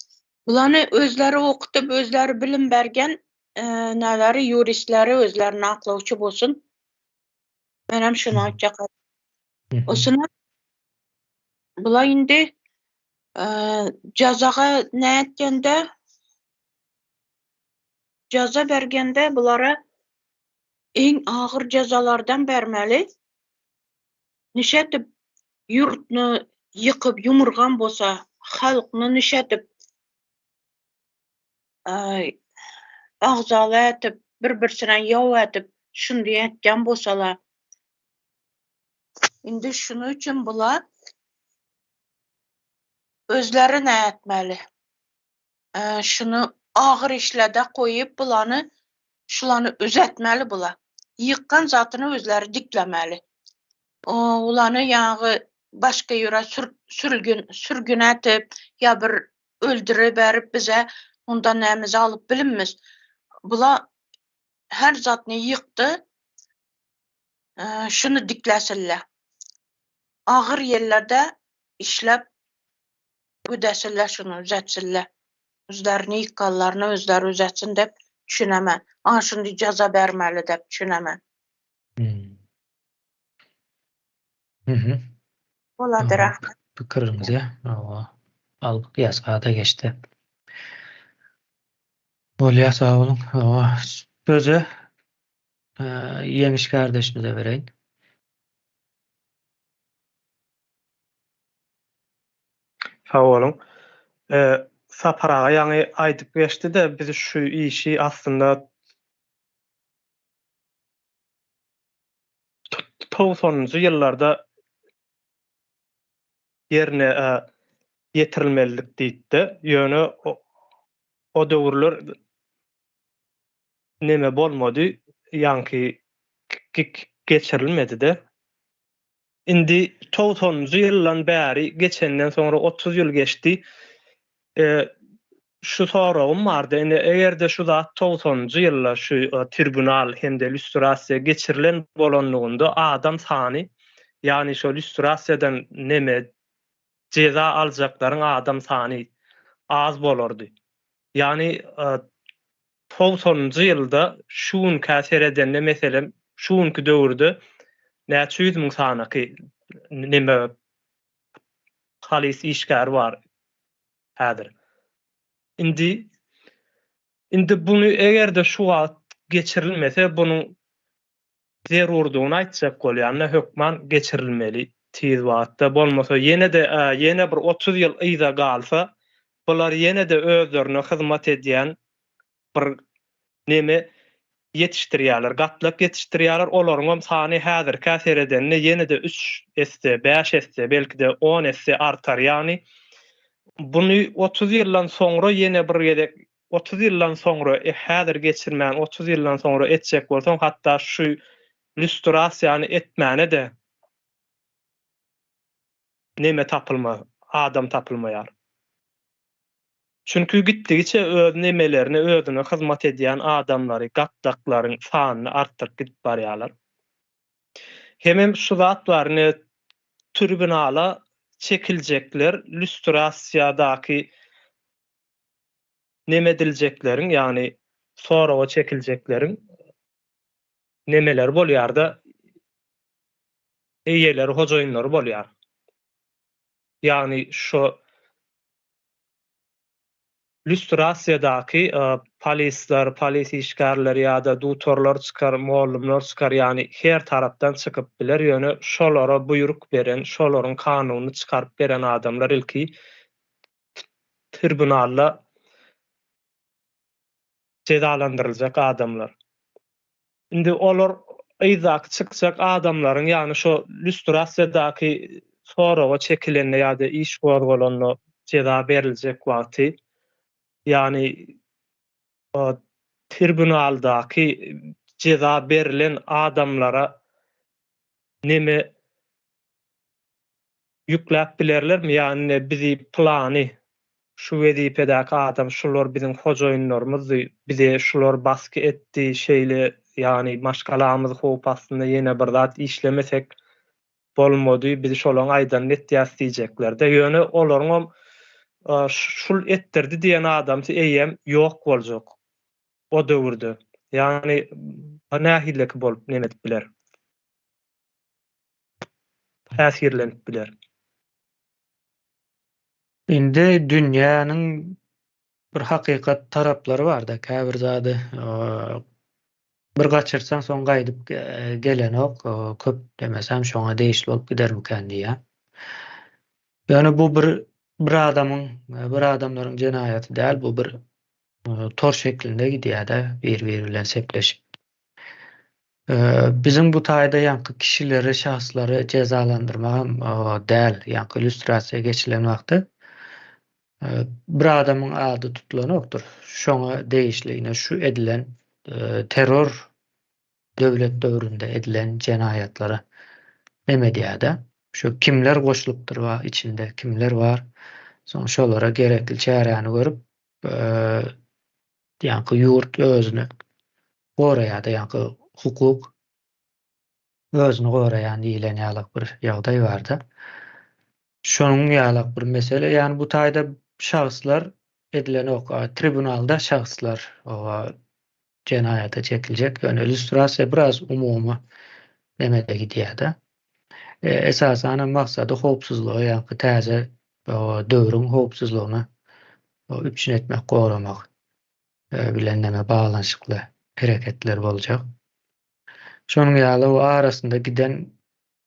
bulany özleri okutyp, özleri bilim bergen näleri ýuristleri özlerine aklawçy bolsun. Menem şuny aýtjak. Osuna bula indi jazaga ne etgende jaza bergende bulara iň agyr jazalardan bermeli. Nişetip ýurtny ýykyp ýumurgan bolsa, halkny nişetip agzaly etip, bir-birsine ýow etip, şundy etgen bolsalar. Indi şunuň üçin bular özleri ne etmeli? Şuny agyr işlerde goýup bulany şulany üzetmeli bula. Ýykgan zatyny özleri diklemeli. Ulany ýaňy başga ýere sürgün sürgün etip ýa bir öldüriberip bize ondan nämizi alyp bilinmiz. Bula her zatny ýykdy. Şuny diklesinler. Agyr ýerlerde işläp Ödesinler şuny üzetsinler. Özlerini ýykanlaryny özleri üzetsin dep düşünemen. Ana şuny jaza bermeli dep düşünemen. Mhm. Bolady rahmet. Pikiriňizi hawa alyp ýazga-da geçdi. Bolýar sag boluň. Hawa sözi Ýeňiş kardeşimize bereýin. Sag boluň. Sapar aga ýaňy aýdyp geçdi-de, biz şu işi aslynda. 90-njy ýyllarda ýerine ýetirilmelidik diýipdi. Ýöne o döwürler neme bolmady, ýaňky geçirilmedi-de. Indi togsanynjy ýyldan bäri geçenden soňra 30 ýyl geçdi. Şu soragym bardy, indi eger-de şu zat togsanynjy ýylda şu tribunal hem-de lýustrasiýa geçirilen bolanlygynda adam sany, ýagny şo lýustrasiýadan neme jeza aljaklaryň adam sany az bolardy. Ýagny togsanynjy ýylda şu günkä seredende meselem şu günki döwürde näçe ýüz müň sanaky neme polis işgäri bar häzir. Indi indi buny eger-de şu wagt geçirilmese bunuň zerurdygyny aýtjak bolýan-da hökman geçirilmeli tiz wagtda bolmasa ýene-de ýene bir 30 ýyl yza galsa bular ýene-de özlerine hyzmat edýän bir neme ýetişdirýärler, gatlak ýetişdirýärler, olaryňam sany häzirkä seredende ýene-de üç esse, bäş esse, belki-de on esse artar. Ýagny buny 30 ýyldan soňra ýene bir gezek 30 ýyldan soňra häzir geçirmän 30 ýyldan soňra etjek bolsaň, hatda şu lýustrasiýany etmäne-de neme tapylmaz, adam tapylmaýar. Çünki gitdigiçe öz nemelerine özüne hyzmat edýän adamlary, gatlaklaryň sanyny artdyryp gidip barýarlar. Hemem şu zat bar, ine tribunala çekiljekler lýustrasiýadaky neme ediljekleriň, ýagny soraga çekiljekleriň nemeleri bolýar-da, eýeleri, hojaýynlary bolýar. Ýagny şo lýustrasiýadaky polisler, polis işgärleri ýa-da dutarlar çykar, mollumlar çykar, ýagny her tarapdan çykyp biler, ýöne şolara buýruk beren, şolaryň kanunyny çykaryp beren adamlar ilki tribunalda jezalandyryljak adamlar. Indi olar yzdaky çykjak adamlaryň, ýagny şo lýustrasiýadaky soraga çekilende ýa-da iş gozgalanda jeza beriljek wagty, ýagny tribunaldaky jeza berilen adamlara neme ýükläp bilerlermi? Ýagny ine bizi pylany şu wezipedäki adam şular biziň hojaýynlarymyzdy, bize şular basgy etdi, şeýle ýagny maşgalamyz howp astynda ýene bir zat işlemesek bolmady, biz şolaň aýdanyny etýäs diýjeklerde. Ýöne olaryňam şul etdirdi diýen adamsy eýýäm ýok boljak o döwürde. Ýagny nähileki bolup neme edip biler? Täsirlenip biler. Indi dünýäniň bir hakykat taraplary bar-da, käbir zady bir gaçyrsaň soň gaýdyp gelenok, köp demesem şoňa degişli bolup gidermikän diýýän. Ýöne bu bir bir adamyň, bir adamlaryň jenaýaty däl, bu bir tor şeklinde gidýär-de, bir-biri bilen sepleşip. Biziň bu taýda ýaňky kişileri, şahslary jezalandyrmagam däl, ýaňky lýustrasiýa geçilen wagty bir adamyň ady tutulanokdyr. Şoňa degişli ine şu edilen terror döwlet döwründe edilen jenaýatlara neme edýär-de. Şu kimler goşulypdyr bar içinde, kimler bar. Soň şolara gerekli çäräni görüp, ýaňky ýurt özüni goraýar-da, ýaňky hukuk özüni goraýan diýlen ýalak bir ýagdaý bar-da. Şonuň ýalak bir mesele, ýagny bu taýda şahslar edilenok, tribunalda şahslar jenaýata çekiljek, ýöne illýustrasiýa biraz umumy nemede gidýär-de. Esasanam maksady howpsuzlygy, ýaňky täze döwrüň howpsuzlygyny üpjün etmek, goramak bilen neme baglanyşykly hereketler boljak. Şonuň ýaly o arasynda giden,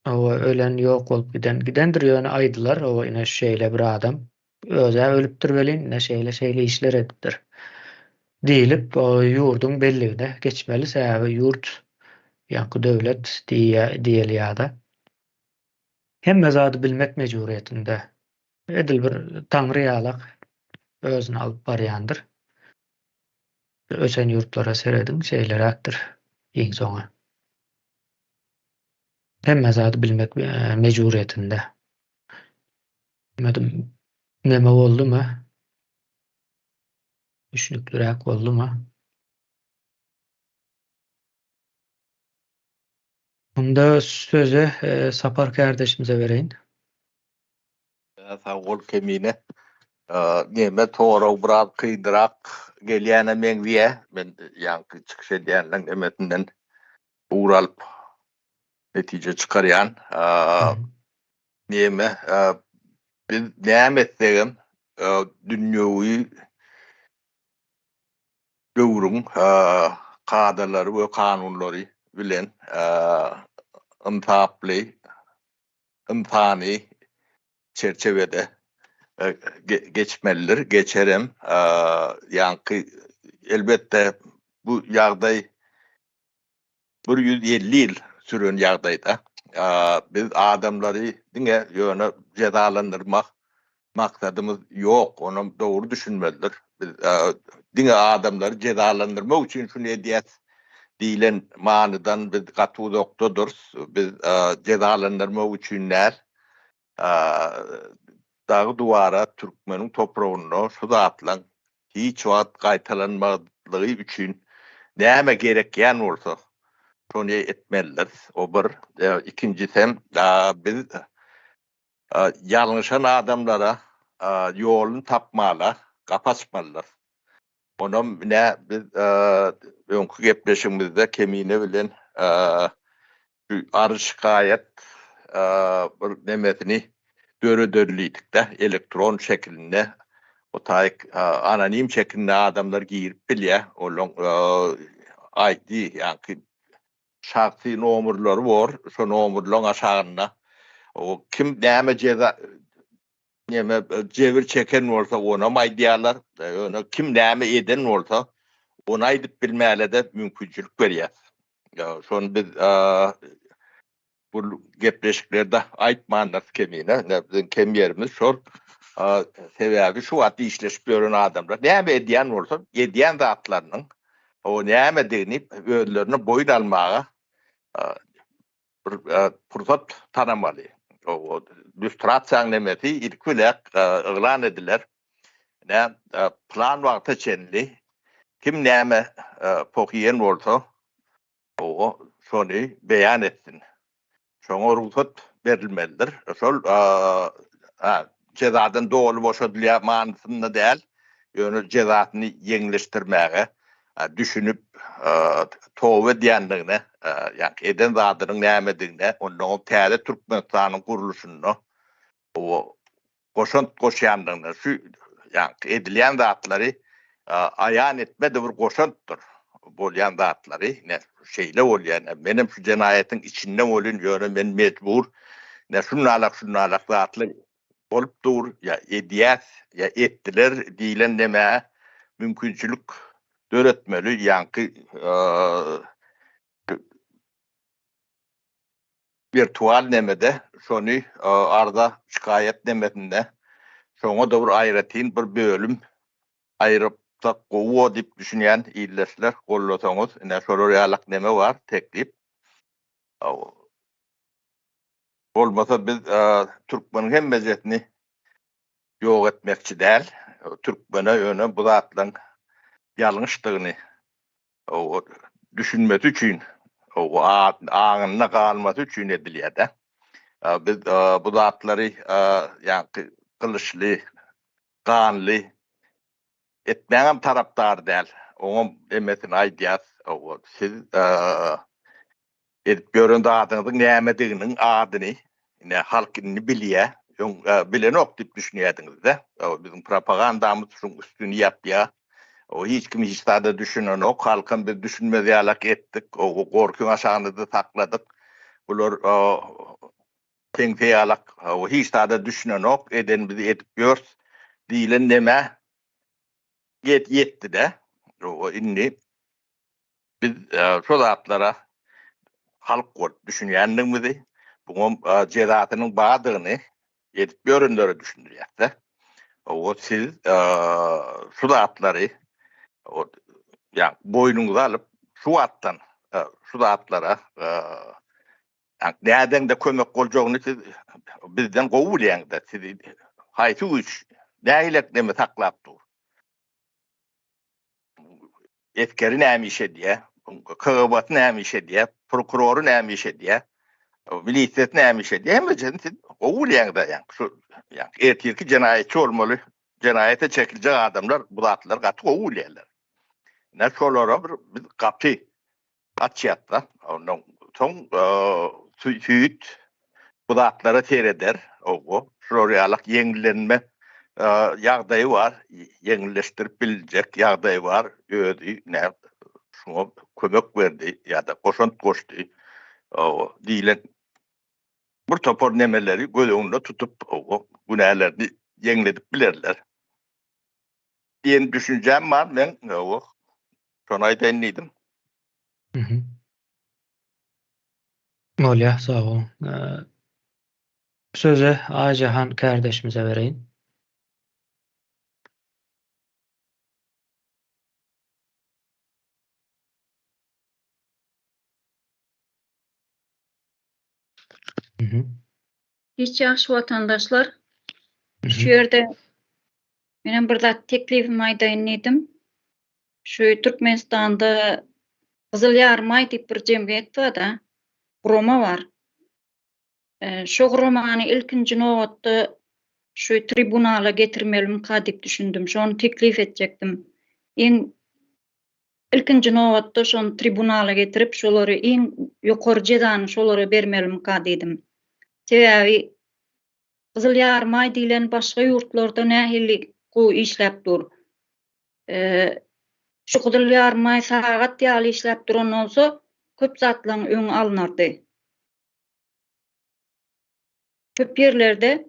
o ölen, ýok bolup giden, gidendir ýöne aýdylar, o ine şeýle bir adam öz-ä ölüpdir welin, ine şeýle-şeýle işler edipdir diýlip, o ýurduň belligine geçmeli, sebäbi ýurt. Ýaňky döwlet diýeli ýa-da. Hemme zady bilmek mejburyýetinde. Edil bir taňry ýalak özüni alyp barýandyr. Ösen ýurtlara serediň, şeýleräkdir iň soňy. Hemme zady bilmek mejburyýetinde. Bilmedim, neme boldumy? Düşnükliräk boldumy? Onda sözi Sapar kärdeşimize bereýin. Sag bol Kemine. Neme sorag biraz kynrak gelýäne meňzeýä. Men ýaňky çykyş edýänleň nemesinden ugur alyp netije çykarýan. Neme biz näme etsegem dünýewi döwrüň kadalary we kanunlary bilen ynsaply, ynsany çerçewede geçmelidir, geçerem. Ýaňky elbetde bu ýagdaý 150 ýyl süren ýagdaýda biz adamlary diňe ýöne jezalandyrmak maksadymyz ýok, onam dogry düşünmelidir. Biz diňe adamlary jezalandyrmak üçin şuny edýäs diýlen manydan biz gaty uzakdadyrys. Biz jezalandyrmak üçin däl, Dagy-duwara türkmeniň topragynda şu zatlaň hiç wagt gaýtalanmazlygy üçin näme gerekýän bolsa, şony etmelidiris. O bir. Ikinjisem, biz ýalňyşan adamlara ýoluny tapmala gapy açmalydyrys. Onam ine biz öňki gepleşigimizde Kemine bilen şu arz-şikaýat bir nemesini döredelidiýdik-de, elektron şekilinde, o taýyk anonim şekilinde adamlar girip bilýär, olaň ID, ýaňky şahsy nomerleri bor, şo nomerleň aşagynda o kim näme jeza neme jebir çeken bolsa onam aýdýarlar, ýöne kim näme eden bolsa ony aýdyp bilmäle-de mümkinçilik berýär. Şony biz bu gepleşiklerde aýtmandyrys kemine. Ine biziň kem ýerimiz şol. Sebäbi şu wagt işleşip ýören adamlar näme edýän bolsa, edýän zatlarynyň o nämedigini özlerine boýun almaga bir pursat tanamaly. O lýustrasiýanyň nemesi ilki bilen yglan ediler. Ine plan wagta çenli kim näme poh iýen bolsa, o şony beýan etsin. Şoňa rugsat berilmelidir. Şol jezadan doly boşadylýar manysynda däl, ýöne jezasyny ýeňilleşdirmäge düşünip, toba edýändigine, ýagny eden zadynyň nämedigine, onnoňam täze Türkmenistanyň gurluşynda goşant goşýandygyna, şu ýagny edilýän zatlary aýan etme-de bir goşantdyr. Bolýan zatlary, ine, şeýle bolýar, ine, menem şu jenaýatyň içinde bolýan, ýöne men mejbur, ine, şundalak-şundalak zatlar bolup dur, ýa edýäs, ýa etdiler diýlen nämä mümkinçilik döretmeli, ýaňky wirtual nemede şony arza şikaýat nemesinde şoňa-da bir aýratyn bir bölüm aýyrypsak gowy bor diýip düşünýän ildeşler gollasaňyz ine şolar ýalak neme bar teklip. Bolmasa biz türkmeniň hemmejesini ýok etmekçi däl. Türkmene ýöne bu zatlaryň ýalňyşdygyny düşünmesi üçin, aňynda galmasy üçin edilýär-de. Biz bu zatlary ýaňky gylyçly, ganly etmäňem tarapdary däl. Oňam emesini aýdýas. Siz Edip ýören zadyňyzyň nämediginiň adyny ine halk indi bilýä. Öň bilenok diýip düşünýädiňizde. Biziň propagandamyz şuň üstüni ýapýa. O hiç kim hiç zada düşünenok. Halkam biz düşünmez ýalak etdik. O gorkyň aşagynda-da sakladyk. Bular teňse ýalak hiç zada düşünenok. Edenimizi edip ýörs diýlen nemä ýetdi-de. Indi Biz şo zatlara. halk bolup düşünýändigimizi, buňam jezasynyň bardygyny edip ýörenlere düşündirýäs-de. Hawa, siz şu zatlary ýa boýnuňyza alyp, şu wagtdan şu zatlara nädeňde kömek boljagyny siz bizden gowy bilýäňiz-de. Sizi haýsy güýç nähili neme saklap dur? Esgeri näme iş edýär? KGB-sy näme iş edýär? Prokurory näme iş edýär? Milisiýasy näme iş edýär? Hemmesini siz gowy bilýäňiz-ä ýaňky. Şu ýaňky ertirki jenaýatçy bolmaly, jenaýata çekiljek adamlar bu zatlary gaty gowy bilýärler. Ine şolara bir biz gapy Açýatda. Ondan soň süýt bu zatlara sereder. Owo, şular ýalak ýeňillenme ýagdaýy bar, ýeňilleşdirip biljek ýagdaýy bar. Özi nä şuňa kömek berdi ýa-da goşant goşdy. Owo, diýlen bir topar nemeleri göz öňünde tutup, owo, günälerini ýeňledip bilerler. Diýen düşünjäm bar meň, owo. Şony aýdaýyn diýdim. Mhm. Bolýar, sag boluň. Sözi Aýjahan kärdeşimize bereýin. Mhm. Hiç ýagşy watandaşlar. Şu ýerde menem bir zat teklibimi aýdaýyn diýdim. Şu Türkmenistanda Gyzyl Ýarymaý diýip bir jemgyýet bar-da, gurama bar. Şo guramany ilkinji nobatda şu tribunala getirmelimika diýip düşündim. Şony teklip etjekdim. Iň ilkinji nobatda şony tribunala getirip, şolary iň ýokary jezany şolara bermelimika diýdim. Sebäbi Gyzyl Ýarymaý diýlen başga ýurtlarda nähili gowy işläp dur. Şu Gyzyl Ýarymaý sagat ýaly işläp duran bolsa, köp zatlaryň öňi alynardy. Köp ýerlerde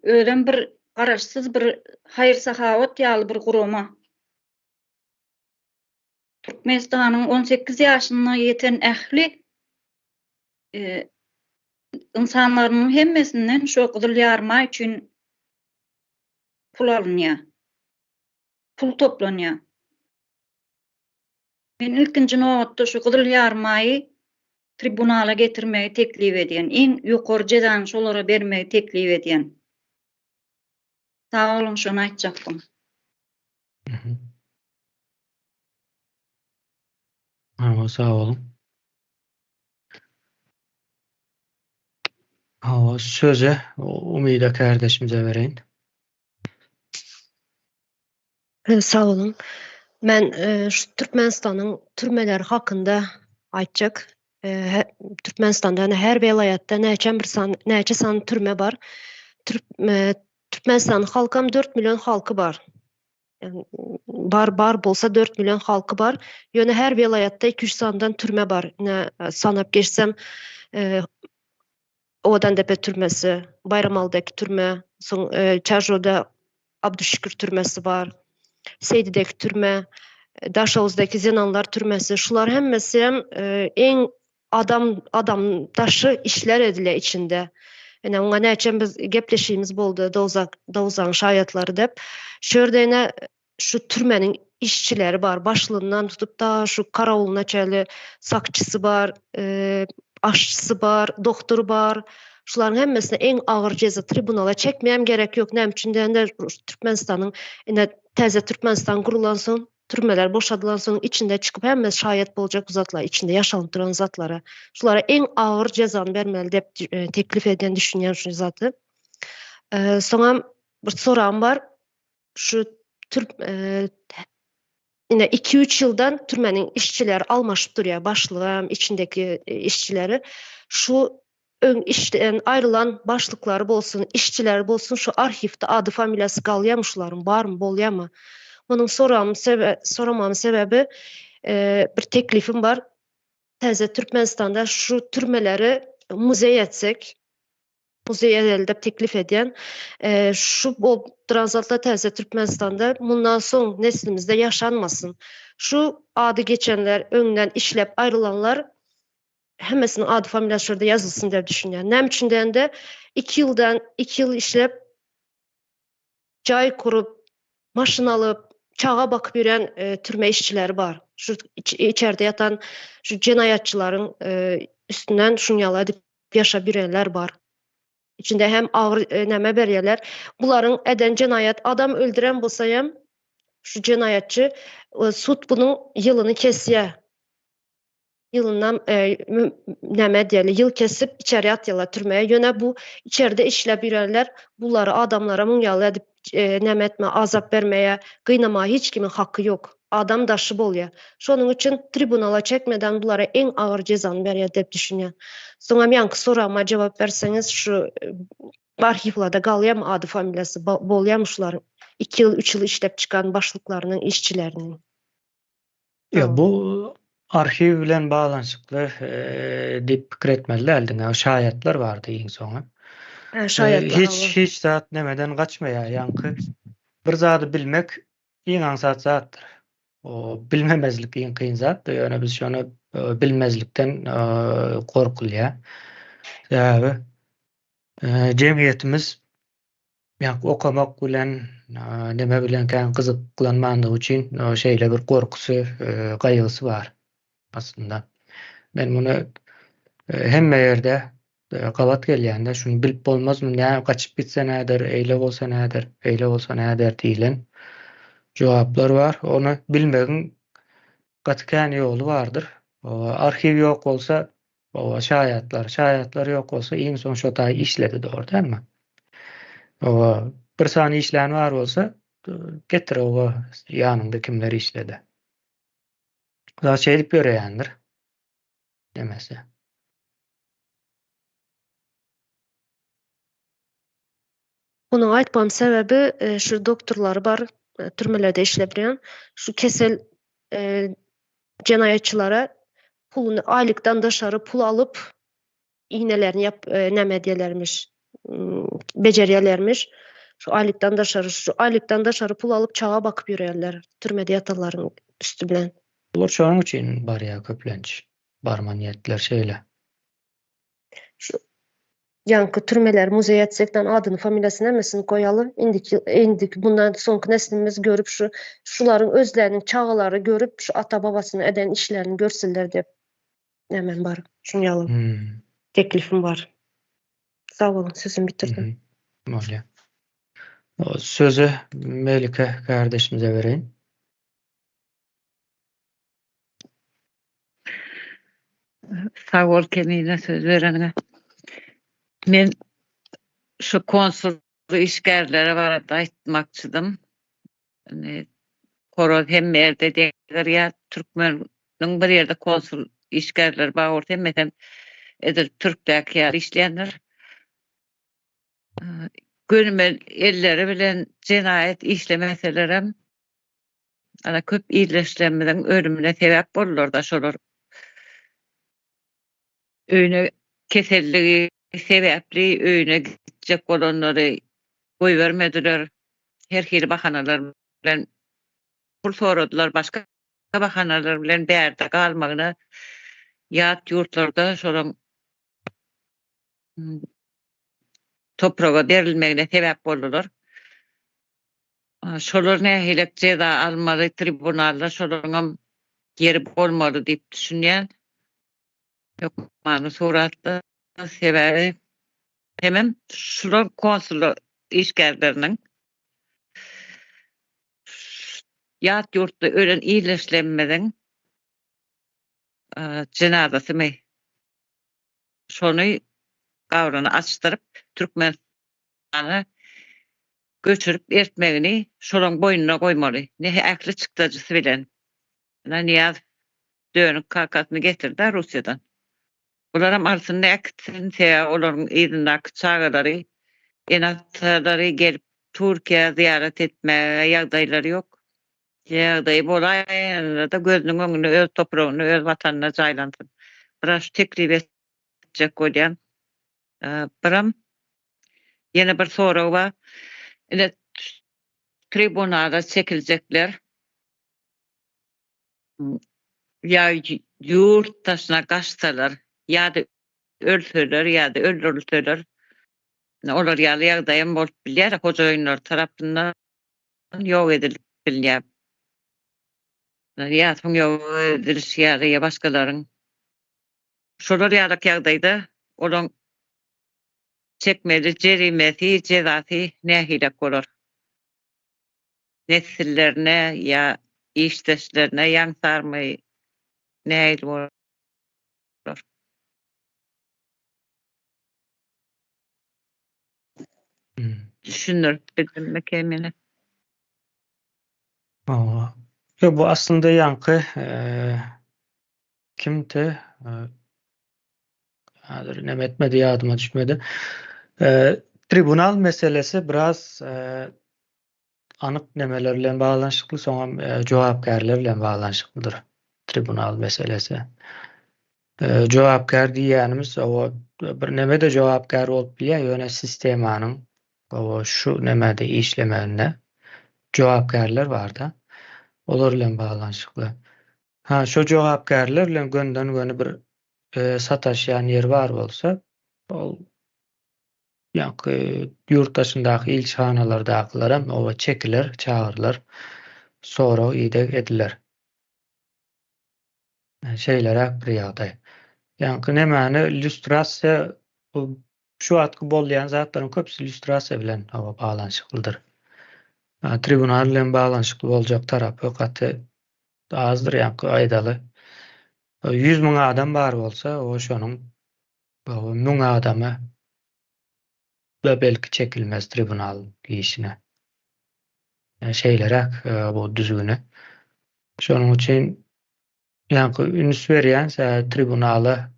özem bir garaşsyz bir haýyr-sahawat ýaly bir gurama. Türkmenistanyň 18 ýaşyna ýeten ähli ynsanlarynyň hemmesinden şo Gyzyl Ýarymaý üçin pul alynýar. Pul toplanýar. Men ilkinji nobatda şu Gyzyl Ýarymaýy tribunala getirmegi teklip edýän. Iň ýokary jezany şolara bermegi teklip edýän. Sag boluň şony aýtjakdym. Hawa, sag boluň. Hawa, sözi Umyda kärdeşimize bereýin. Sag boluň. Men şu Türkmenistanyň türmeleri hakynda aýtjak. Türkmenistanda ýani her welaýatda näçe bir san, näçe sany türme bar. Türkmenistanyň halkam 4 million halky bar. Bar bar bolsa 4 million halky bar. Ýöne her welaýatda 2-3 sanydan türme bar. Ine sanap geçsem, Owadandepe türmesi, Baýramalydaky türme, soň Çarjowda Abduşükür türmesi bar, Seýdidäki türme, Daşoguzdaky zenanlar türmesi. Şular hemmesi hem iň adam adam daşy işler edilýär içinde. Ine oňa näçe biz gepleşigimiz boldy Dowzak Dowzagyň şaýatlary dep. Şu ýerde ine şu türmeniň işçileri bar, başlygyndan tutup da şu karawulyna çenli sakçysy bar, aşçysy bar, doktory bar. Şularyň hemmesine iň agyr jeza tribunala çekmeýem gerek ýok. Näme üçin diýende Türkmenistanyň ine täze Türkmenistan gurulansoň, türmeler boşadylansoň içinde çykyp hemmesi şaýat boljak bu zatlar, içinde ýaşalyp duran zatlara. Şulara iň agyr jezany bermeli diýip teklip edýän düşünýän şu zaty. Soňam bir soragym bar. Şu türk ine 2-3 ýyldan türmeniň işçileri almaşyp durýar, başlygam, içindeki işçileri. Şu öň işden aýrylan başlyklary bolsun, işçileri bolsun şu arhiwde ady familiýasy galýarmy şularyň, barmy, bolýarmy? Munuň soramyň sebe soramamyň sebäbi bir teklipim bar. Täze Türkmenistanda şu türmeleri muzeý etsek, muzeý edeli diýip teklip edýän. Şu bolup duran zatlar täze Türkmenistanda mundan soň neslimizde ýaşanmasyn. Şu ady geçenler, öňden işläp aýrylanlar. hemmesiniň ady familiýasy şo ýerde ýazylsyn diýip düşünýän. Näme üçin diýende 2 ýyldan 2 ýyl işläp jaý kurup, maşyn alyp, çaga bakyp ýören e, türme işçileri bar. Şu içerde ýatan şu jenaýatçylaryň e, üstünden şuny ýaly edip ýaşap ýörenler bar. Içinde hem agyr e, näme berýärler. Bularyň eden jenaýat adam öldüren bolsa hem şu jenaýatçy e, sud bunuň ýylyny kesýär. Ýylyndan e, näme diýeli, ýyl kesip içeri atýarlar türmeye. Ýöne bu içeride işläp ýörenler bulary adamlara muň ýaly edip e, näme etme, azap bermeye, gynamaga hiç kimiň haky ýok. Adam daşy bolýar. Şonuň üçin tribunala çekmeden bulara iň agyr jezany berýär diýip düşünýän. Soňam ýaňky soragyma jogap berseňiz, şu e, arhiwlerde galýarmy ady familiýasy bolýarmy şularyň 2 ýyl, 3 ýyl işläp çykan başlyklarynyň, işçileriniň? Ýa bu arhiw bilen baglanyşykly e, diýip pikir etmeli däldiň. Şaýatlar bardy iň soňy. Hä, şaýatlar. Hiç hiç zat nemeden gaçmaýar. Ýaňky bir zady bilmek Iň aňsat zatdyr. O bilmemezlik iň kyn zatdyr, ýöne biz şony e, bilmezlikden e, gorkulýar. Sebäbi e, jemgyýetimiz ýa okamak bilen neme bilen kän gyzyklanmandygy üçin şeýle bir gorkusy, gaýgysy bar aslynda. Men muny hemme ýerde gabat gelýände şuny bilip bolmazmy, nä gaçyp gitse näder, eýle bolsa näder, beýle bolsa näder diýlen jogaplar bar. Ony bilmegiň gaty kän ýoly bardyr. Arhiw ýok bolsa, oba şaýatlar, şaýatlar ýok bolsa iň soň şo taý işledi dogry dälmi? Oba bir sany işlän bar bolsa, getir oba ýanyňda kimler işledi. Zat şeýdip ýöreýändir. Demese. Munuň aýtmam sebäbi e, şu doktorlary bar e, türmelerde işläp durýan şu kesel e, jenaýatçylara puluny aýlykdan daşary pul alyp iğnelerini ýap näme edýärlermiş bejerýärlermiş şu aýlykdan daşary şu aýlykdan daşary pul alyp çaga bakyp ýörýärler türmede ýatanlaryň üsti bilen. Bular şonuň üçin barýar köplenç. Barma niýetler şeýle. Şu ýaňky türmeler muzeý etsekden adyny familiýasyny hemmesini goýaly. Indiki indiki bundan soňky neslimiz görüp şu şularyň özleriniň çagalary görüp şu ata babasynyň eden işlerini görsünler diýip nämem bar. Şuň ýaly Hmm. teklifim bar. Sag boluň sözümi bitirdim. Bolýar. O sözü Melike kardeşimize bereýin. Sag bol Kemine söz bereniňe. Men şu konsul işgärlere barada aýtmakçydym. Indi horoz hemme ýerde degirýär. Türkmeniň bir ýerde konsul işgärleri bar bolsa hemmesem edil türkdäki ýaly işleýändir. Gönümel elleri bilen jenaýat işlemeselerem Ana köp ildeşlerimiziň ölümine sebäp boldular-da şolar. Öýüne keselligi sebäpli öýüne gitjek bolanlary goýbermediler. Her hili bahanalar bilen pul soradylar, başga bahanalar bilen bärde galmagyna ýat ýurtlarda şolaň topraga berilmegine sebäp boldular. Şolar nähilek jeza almaly tribunalda şolaryňam ýeri bolmaly diýip düşünýän. Hökmany suratda sebäbi hemem şular konsul işgärleriniň ýat ýurtda ölen ildeşlerimiziň jenazasymy şony gabryny açdyryp Türkmenistana göçürip ertmegini şolaň boýnuna goýmaly. Ne ähli çykdajysy bilen. Ine Nyýazow dönük kakasyny getirdi-ä Russiýadan. Bularam alsyn-da äkitsin, sebäbi olaryň yzyndaky çagalary, ene-atalary gelip Türkiýä zyýarat etmäge ýagdaýlary ýok. Ýagdaýy bolaýanda-da gözüniň öňünde öz topragynda, öz watanynda jaýlansyn. Biraz şu teklip etjek bolýan. Biram ýene bir sorag bar. Ine tribunala çekiljekler ýa ýurt daşyna gaçsalar. Ýa-da ölseler ýa-da öldürilseler olar ýaly ýagdaýam bolup bilýär hojaýynlary tarapyndan ýok edilip bilinýär. Ýasyň ýok edilişi ýaly ýa başgalaryň. Şolar ýalak ýagdaýda olaň çekmeli jerimesi, jezasy nähilek bolar? Nesillerine ýa işdeşlerine ýaňsarmy nähili bolar? Düşündirip bildimmi kemini? Hawa. Ýok, bu aslynda ýaňky kimdi? Häzir neme etmedi, ýadyma düşmedi. Tribunal meselesi biraz anyk nemeler bilen baglanyşykly, soňam jogapkärler bilen baglanyşyklydyr tribunal meselesi. Jogapkär diýýänimiz o bir neme-de jogapkär bolup bilýär, ýöne sistemanyň o şu nemede işlemeginde jogapkärler bar-da, olar bilen baglanyşykly. Ha, şo jogapkärler bilen gönden-göni bir sataşýan ýeri bar bolsa, ol Ýaňky ýurt daşyndaky ilçihanalardakylaram oba çekiler, çagyrylar, sorag-ideg ediler. Şeýleräk bir ýagdaý. Ýaňky nemäni lýustrasiýa bu şu wagtky bolýan zatlaryň köpüsi lýustrasiýa bilen hawa baglanyşyklydyr. Tribunal bilen baglanyşykly boljak tarapy gaty azdyr ýaňky aýdaly. 100 000 adam bar bolsa, o şonuň 1000 adamy da belki çekilmez tribunal işine. Şeýleräk bu düzgüni. Şonuň üçin ýaňky üns berýän tribunala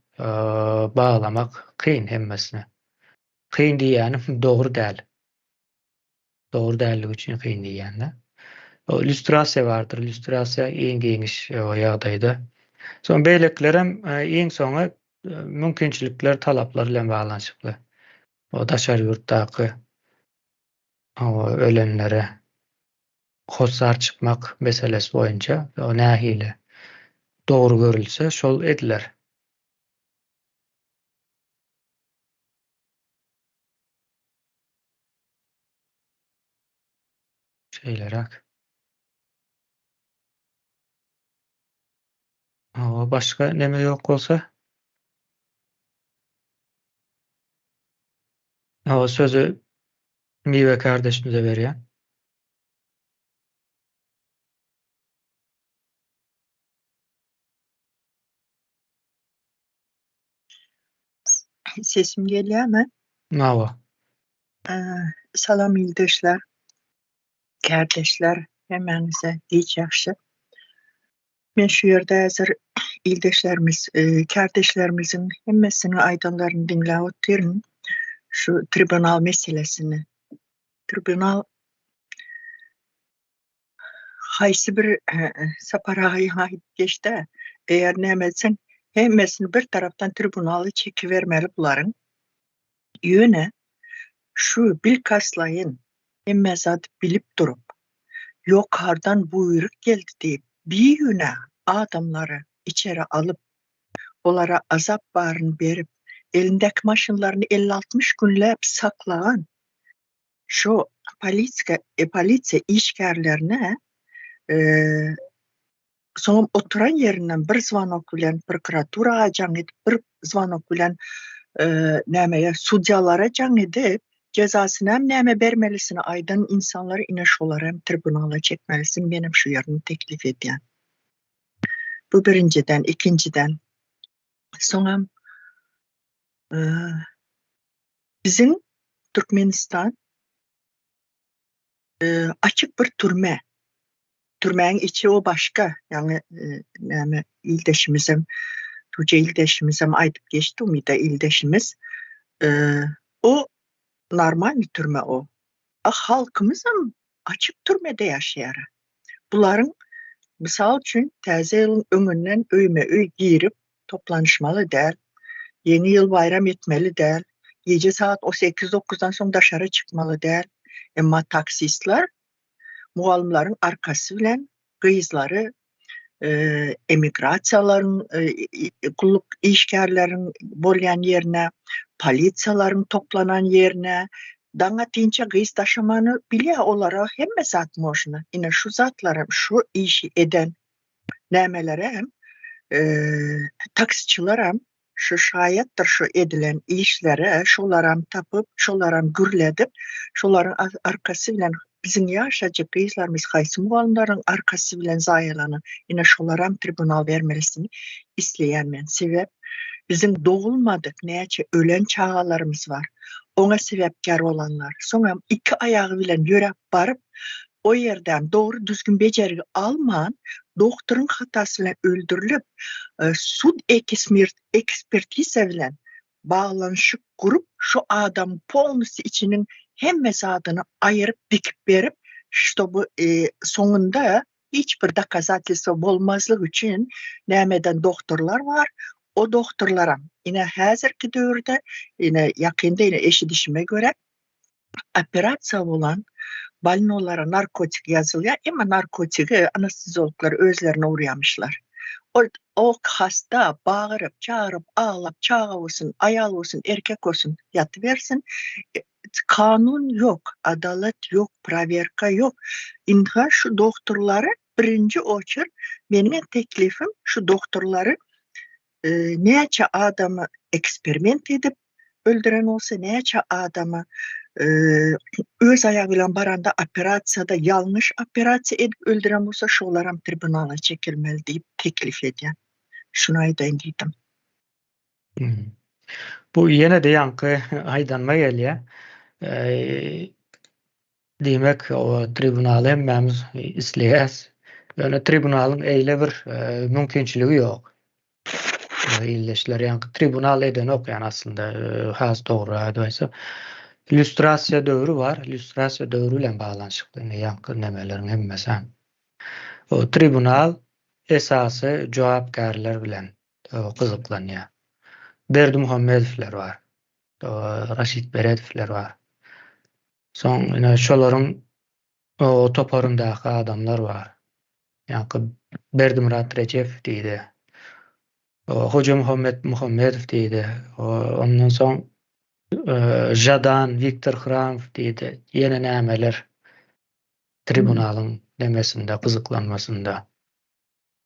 baglamak kyn hemmesine. Kyn diýýänim dogry däl. Dogry dälligi üçin kyn diýýän-de. O lýustrasiýa bardyr. Lýustrasiýa iň giňiş ýagdaýda. Soň beýlekilerem iň soňy mümkinçilikler, talaplar bilen baglanyşykly. O daşary ýurtdaky ölenlere hossar çykmak meselesi boýunça o nähili dogry görülse şol ediler. Şeýleräk. Hawa, başga neme ýok bolsa? Hawa, sözi Miwe kardeşimize berýän. Sesim gelýärmi? Hawa. Salam ildeşler, kärdeşler, hemmäňize giç ýagşy. Men şu ýerde häzir ildeşlerimiz, kärdeşlerimiziň hemmesiniň aýdanlaryny diňläp otyryn. Şu tribunal meselesini. Tribunal haýsy bir Sapar aga ýaňy aýdyp geçdi, eger näme etseň hemmesini bir tarapdan tribunala çekibermeli bularyň. Ýöne şu bilkastlaýyn hemme zady bilip durup, ýokardan buýruk geldi diýip bigünä adamlary içeri alyp, olara azap baryny berip, elindäki maşynlaryny elli-altmyş günläp saklagan şu politika polisiýa işgärlerine soňam oturan ýerinden bir zwanok bilen prokuratura jaň edip bir zwanok bilen nämeye sudýalara jaň edip jezasyny hem näme bermelisini aýdan insanlary ine şolary hem tribunala çekmelisin menem şu ýerini teklip edýän. Bu birinjiden, ikinjiden soňam Biziň Türkmenistan açyk bir türme. Türmäň içi o başga. Ýagny näme ildeşimizem Tuğçe ildeşimizem aýdyp geçdi, Umyda ildeşimiz. O normalny türme o. A halkymyzam açyk türmede ýaşaýar. Bularyň mysal üçin täze ýylyň öňünden öýme-öý girip toplanyşmaly däl, Ýeňi ýyl baýram etmeli däl, gije sagat o sekiz-dokuzdan soň daşara çykmaly däl. Emma taksistler mugallymlaryň arkasy bilen gyzlary. emigrasiýalaryň gulluk işgärleriň bolýan ýerine, polisiýalaryň toplanan ýerine, daň atynça gyz daşamany bilýär, olara hemme zat można. Ine şu zatlaram şu işi eden nämelerem, taksiçilerem şu şaýatdyr şu edilen işlere, şolaram tapyp, şolaram gürledip, şolaryň arkasy bilen biziň ýaşajyk gyzlarymyz haýsy mugallymlaryň arkasy bilen zaýalanan, ine şolaram tribunal bermelisini isleýän men. Sebäp biziň dogulmadyk näçe ölen çagalarymyz bar. Oňa sebäpkär bolanlar. Soňam iki aýagy bilen ýöräp baryp, o ýerden dogry düzgün bejergi alman, doktoryň hatasy bilen öldürilip, sud ekspertiza bilen baglanyşyk gurup, şu adamyň polnusty içiniň hemme zadyny aýyryp dikip berip, ştoby soňunda hiç bir dokazatelstwo bolmazlyk üçin nämeden doktorlar bar, o doktorlaram ine häzirki döwürde ine ýakynda ine eşidişime görä operasiýa bolan bolnolara narkotik ýazylýar, emma narkotigi anesteziologlar özlerine urýamyşlar. Ol o hasta bagyryp, çagyryp, aglap, çaga bolsun, aýal bolsun, erkek bolsun ýatybersin. Kanun ýok, adalat ýok, prowerka ýok. Ynha şu doktorlary birinji oçer meniň teklifim şu doktorlary näçe adamy eksperiment edip öldüren bolsa, näçe adamy öz aýagy bilen baranda operasiýada ýalňyş operasiýa edip öldüren bolsa, şolaram tribunala çekilmeli diýip teklip edýän. Şuny aýdaýyn diýdim. Bu ýene-de ýaňky aýdanyma gelýär. Diýmek, o tribunaly hemmämiz isleýäs. Ýöne tribunalyň eýle bir mümkinçiligi ýok. Ildeşler, ýaňky tribunal edenok, ýani aslynda has dogry aýdyp Lýustrasiýa döwri bar, lýustrasiýa döwri bilen baglanyşykly indi ýaňky nemeleriň hemmesi. O tribunal esasy jogapkärler bilen gyzyklanýar. Berdimuhamedowlar bar, Raşid Beredowlar bar. Soň ine şolaryň o toparyndaky adamlar bar. Ýaňky Berdimyrat Rejepow diýdi. Hojamuhammet Muhammedow diýdi. Ondan soň Žadan, Wiktor Hramow diýdi. Ýene nämeler tribunalyň nemesinde, gyzyklanmasynda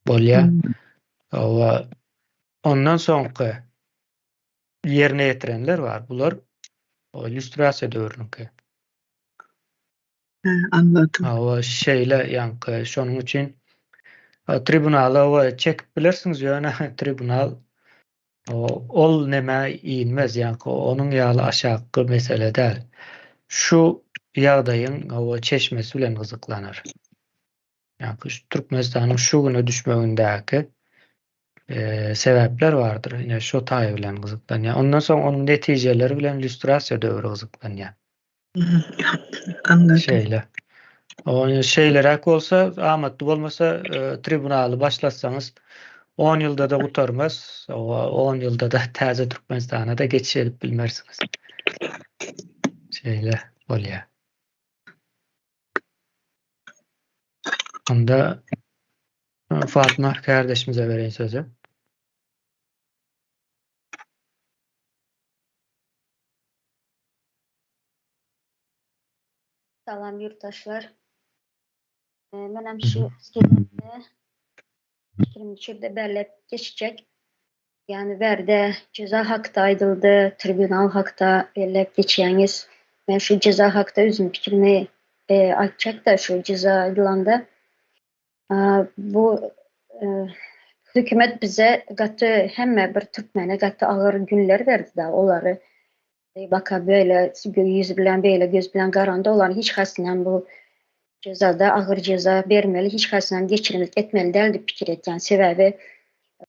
bolýar. Hawa, ondan soňky ýerine ýetirenler bar. Bular lýustrasiýa döwrüniňki. Anladım. Hawa, şeýle ýaňky, şonuň üçin tribunala hawa çekip bilersiňiz, ýöne tribunal ol nämä inmez, ýaňky onuň ýaly aşakky mesele däl. Şu ýagdaýyň hawa çeşmesi bilen gyzyklanar. Ýaňky şu Türkmenistanyň şu güne düşmegindäki sebäpler bardyr. Ine şo taýy bilen gyzyklanýar. Ondan soň onuň netijeleri bilen lýustrasiýa döwri gyzyklanýar. Anladım. Şeýle. O şeýleräk bolsa, amatly bolmasa tribunaly başlatsaňyz 10 ýylda-da gutarmaz. O 10 ýylda-da täze Türkmenistana-da geçiş edip bilmersiňiz. Şeýle bolýar. Onda Fatma kardeşimize bereýin sözi. Salam ýurtdaşlar. Menem şu gezekde pikrimi şurada belläp geçjek. Ýagny bärde jeza hakda aýdyldy, tribunal hakda belläp geçýäňiz. Men şu jeza hakda özüm pikrimi aýtjak-da şu jeza aýdylanda. Bu hökümet bize gaty hemme bir türkmene gaty agyr günler berdi-da olary baka böyle ýüz bilen beýle göz bilen garanda olaryň hiç haýsynam bu jezada agyr jeza bermeli hiç haýsynam geçirimlik etmeli däl diýip pikir etýän sebäbi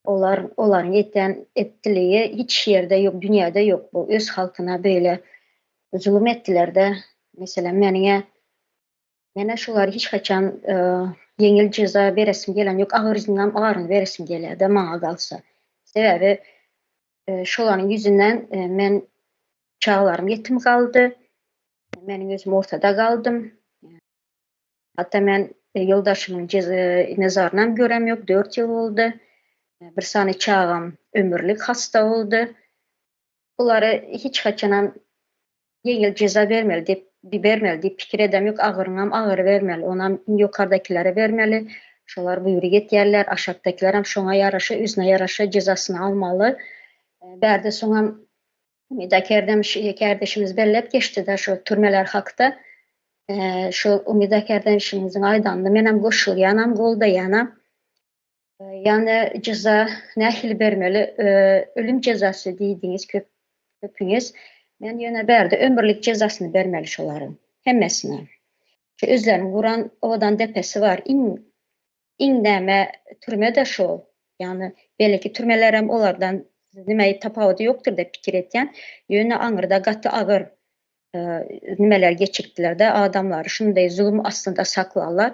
olar olaryň etýän etdiligi hiç ýerde ýok dünýäde ýok bu öz halkyna beýle zulum etdilerde meselem meniňe menä şulary hiç haçan ýeňil jeza beresim gelen ýok agyryzynam agyryny beresim gelýärde maňa galsa sebäbi şolaryň ýüzünden men çagalarym ýetim galdy. Meniň özüm ortada galdym. Hatda men Ýoldaşymyň mezarynam görem ýok, dört ýyl boldy. Bir sany çagam ömürlik hasta boldy. Bulara hiç haçanam ýeňil jeza bermeli diýip, bermeli diýip pikir edem ýok. Agyryňam agyry bermeli, onam iň ýokardakilere bermeli. Şolar buýruk etýärler, aşakdakilerem şoňa ýaraşa, özüne ýaraşa jezasyny almaly. Bärde soňam Umyda kärdeşimiz belläp geçdi-de şu türmeler hakda. Şu Umyda kärdeşimiziň aýdanyna menem goşulýanam, goldaýanam. Ýagny jeza nähili bermeli? Ölüm jezasy diýdiňiz köp köpüňiz. Men ýöne bärde ömürlik jezasyny bermeli şolaryň hemmesine. Şu özleriniň guran owadan depesi bar. Iň iň näme türme-de şol. Ýagny beýleki türmelerem olardan nime tapawudy ýokdur diýip pikir etýän. Ýöne aňyrda gaty agyr nimeler geçirtdiler-de, adamlary şunday zulum astynda saklarlar.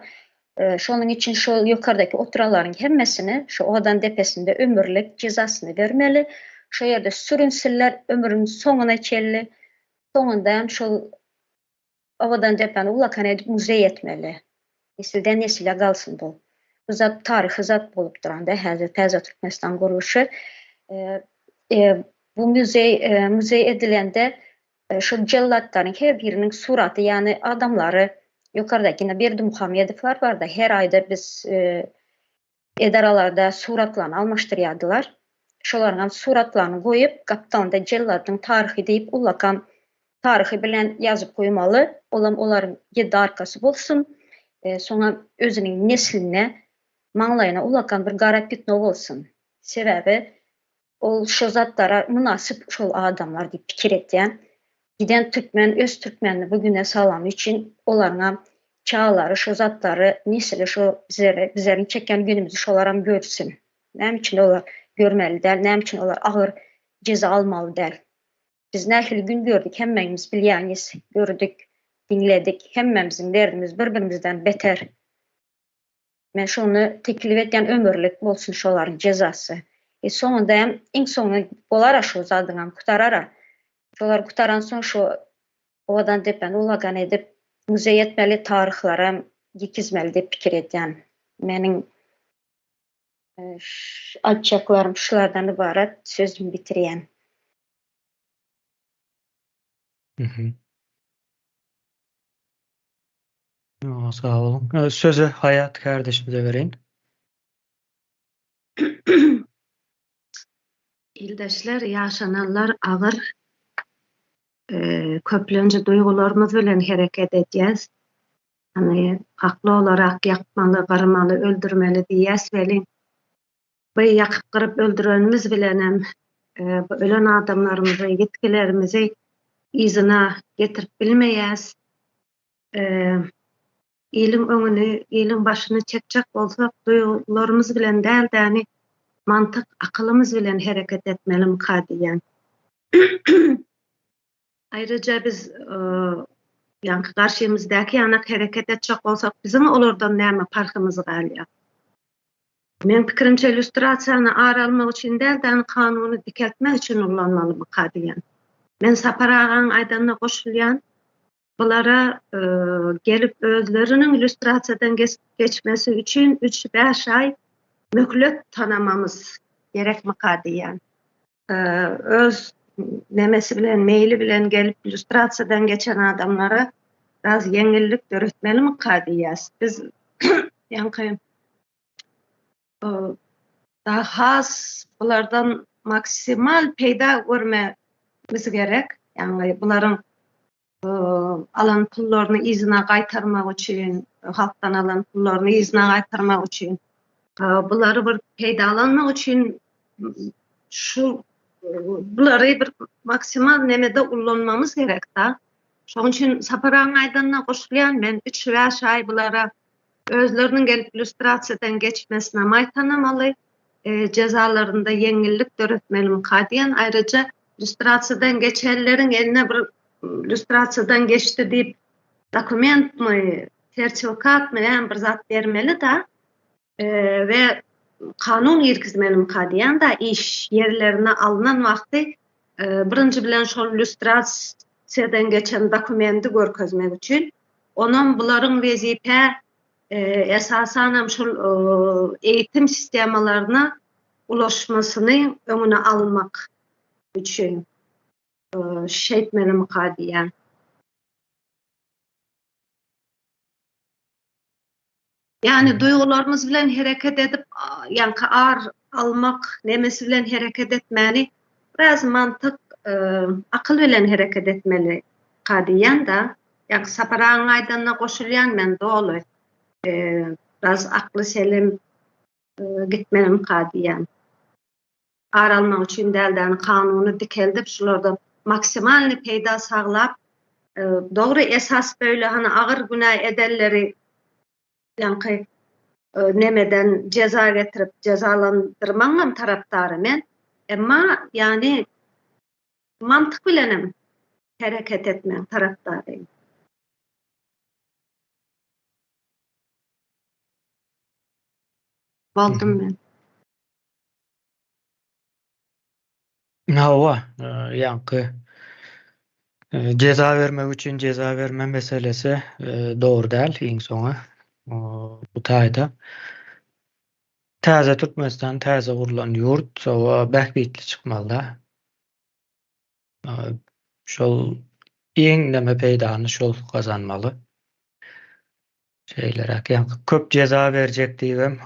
Şonuň üçin şol ýokardaky oturanlaryň hemmesini şu owadan depesinde ömürlik jezasyny bermeli. Şo ýerde sürünsinler ömrüniň soňuna çenli. Soňunda hem şol owadan depäni ullakan edip muzeý etmeli. Nesilden nesile galsyn bu. Bu zat taryhy zat bolup duranda häzir täze Türkmenistan gurluşy. Bu muzeý muzeý edilende Şol jellatlaryň her biriniň suraty, ýagny adamlary ýokardaky ine Berdimuhamedowlar barda her aýda biz edaralarda suratlaryny almaşdyrýardylar. Şolaryňam suratlaryny goýup, gapdalynda jelladyň taryhy diýip ullakan taryhy bilen ýazyp goýmaly. Olam olaryň ýedi arkasy bolsun. Soňam özüniň nesline maňlaýyna ullakan bir gara pitno bolsun. Sebäbi Ol şo zatlara mynasyp şol adamlar diýip pikir etýän. Giden türkmen öz türkmenini bu güne salany üçin olaryňam çagalary şo zatlary nesili şo bizlere bizleriň çeken günümizi şolaram görsün. Näme üçin olar görmeli däl näme üçin olar agyr jeza almaly däl. Biz nähili gün gördük hemmämiz bilýäňiz gördük diňledik hemmämiziň derdimiz bir birimizden beter. Men şony teklip etýän ömürlik bolsun şolaryň jezasy. E soňunda hem iň soňy bolara şu zadyňam gutarara. Şolar gutaransoň şu owadan depäni ulagan edip muzeý etmeli taryhlaram gikizmeli diýip pikir edýän. Meniň aýtjaklarym şulardan ybarat sözümi bitirýän. Sag boluň. Sözi Haýat kardeşimize bereýin. Ildeşler ýaşananlar agyr köplenç duýgularymyz bilen hereket edýäs. Hany hakly olarak ýakmaly, gyrmaly, öldürmeli diýýäs welin bu ýakyp gyryp öldürenimiz bilenem bu ölen adamlarymyzy, ýitgilerimizi yzyna getirip bilmeýäs. Iliň öňüni, iliň başyny çekjek bolsak, duýgularymyz bilen däl-de, mantyk, akylymyz bilen hereket etmelimika diýýän. Aýryja biz ýaňky garşymyzdaky ýanak hereket etjek bolsak, biziň olardan näme parhymyz galýar? Meň pikirimçe lýustrasiýany ar almak üçin däl-de, kanuny dikeltmek üçin ullanmalymyka diýýän. Men Sapar agaň aýdanyna goşulýan. Bulara gelip özleriniň lýustrasiýadan geçmesi üçin üç-bäş aý möhlet tanamamyz gerekmika diýýän. Öz nemesi bilen, meýli bilen gelip lýustrasiýadan geçen adamlara biraz ýeňillik döretmelimika diýýäs. Biz ýaňky daha has bulardan maksimal peýda görmemiz gerek. Ýagny bularyň alan pullaryny yzyna gaýtarmak üçin, halkdan alan pullaryny yzyna gaýtarmak üçin, bulary bir peýdalanmak üçin şu bulary bir maksimal nemede ullanmamyz gerek-da. Şonuň üçin Sapar agaň aýdanyna goşulýan men, üç-bäş aý bulara özleriniň gelip lýustrasiýadan geçmesine maý tanamaly, jezalarynda ýeňillik döretmelimika diýen, aýryja lýustrasiýadan geçenleriň eline bir lýustrasiýadan geçdi diýip dokumentmi, sertifikatmy näme bir zat bermeli-da we kanun girkizmelimika diýen-da iş ýerlerine alnan wagty birinji bilen şol lýustrasiýadan geçen dokumenti görkezmek üçin onam bularyň wezipe. Esasanam şol eğitim sistemalaryna ulaşmasyny öňüne almak üçin şeýtmelimika diýýän. Ýagny duýgularymyz bilen hereket edip, ýaňky ar almak nemesi bilen hereket etmäni biraz mantyk, akyl bilen hereket etmeli ka diýýän-da. Ýaňky Sapar agaň aýdanyna goşulýan men doly. Biraz akly selim gitmelimka diýýän. Ar almak üçin däl-de, ýagny kanuny dikeldip, şulardan maksimalny peýda saglap, dogry esas böyle hany agyr günä edenleri ýaňky nemeden jeza getirip jezalandyrmagyňam tarapdary men. Emma ýagny mantyk bilenem hereket etmegiň tarapdary. Boldum men. Hawa, ýaňky jeza bermek üçin jeza berme meselesi dogry däl iň soňy bu taýda. Täze Türkmenistan täze gurlan ýurt, sowa bähbitli çykmaly-da. Şol iň neme peýdany şol gazanmaly. Şeýleräk, ýaňky köp jeza berjek diýibem,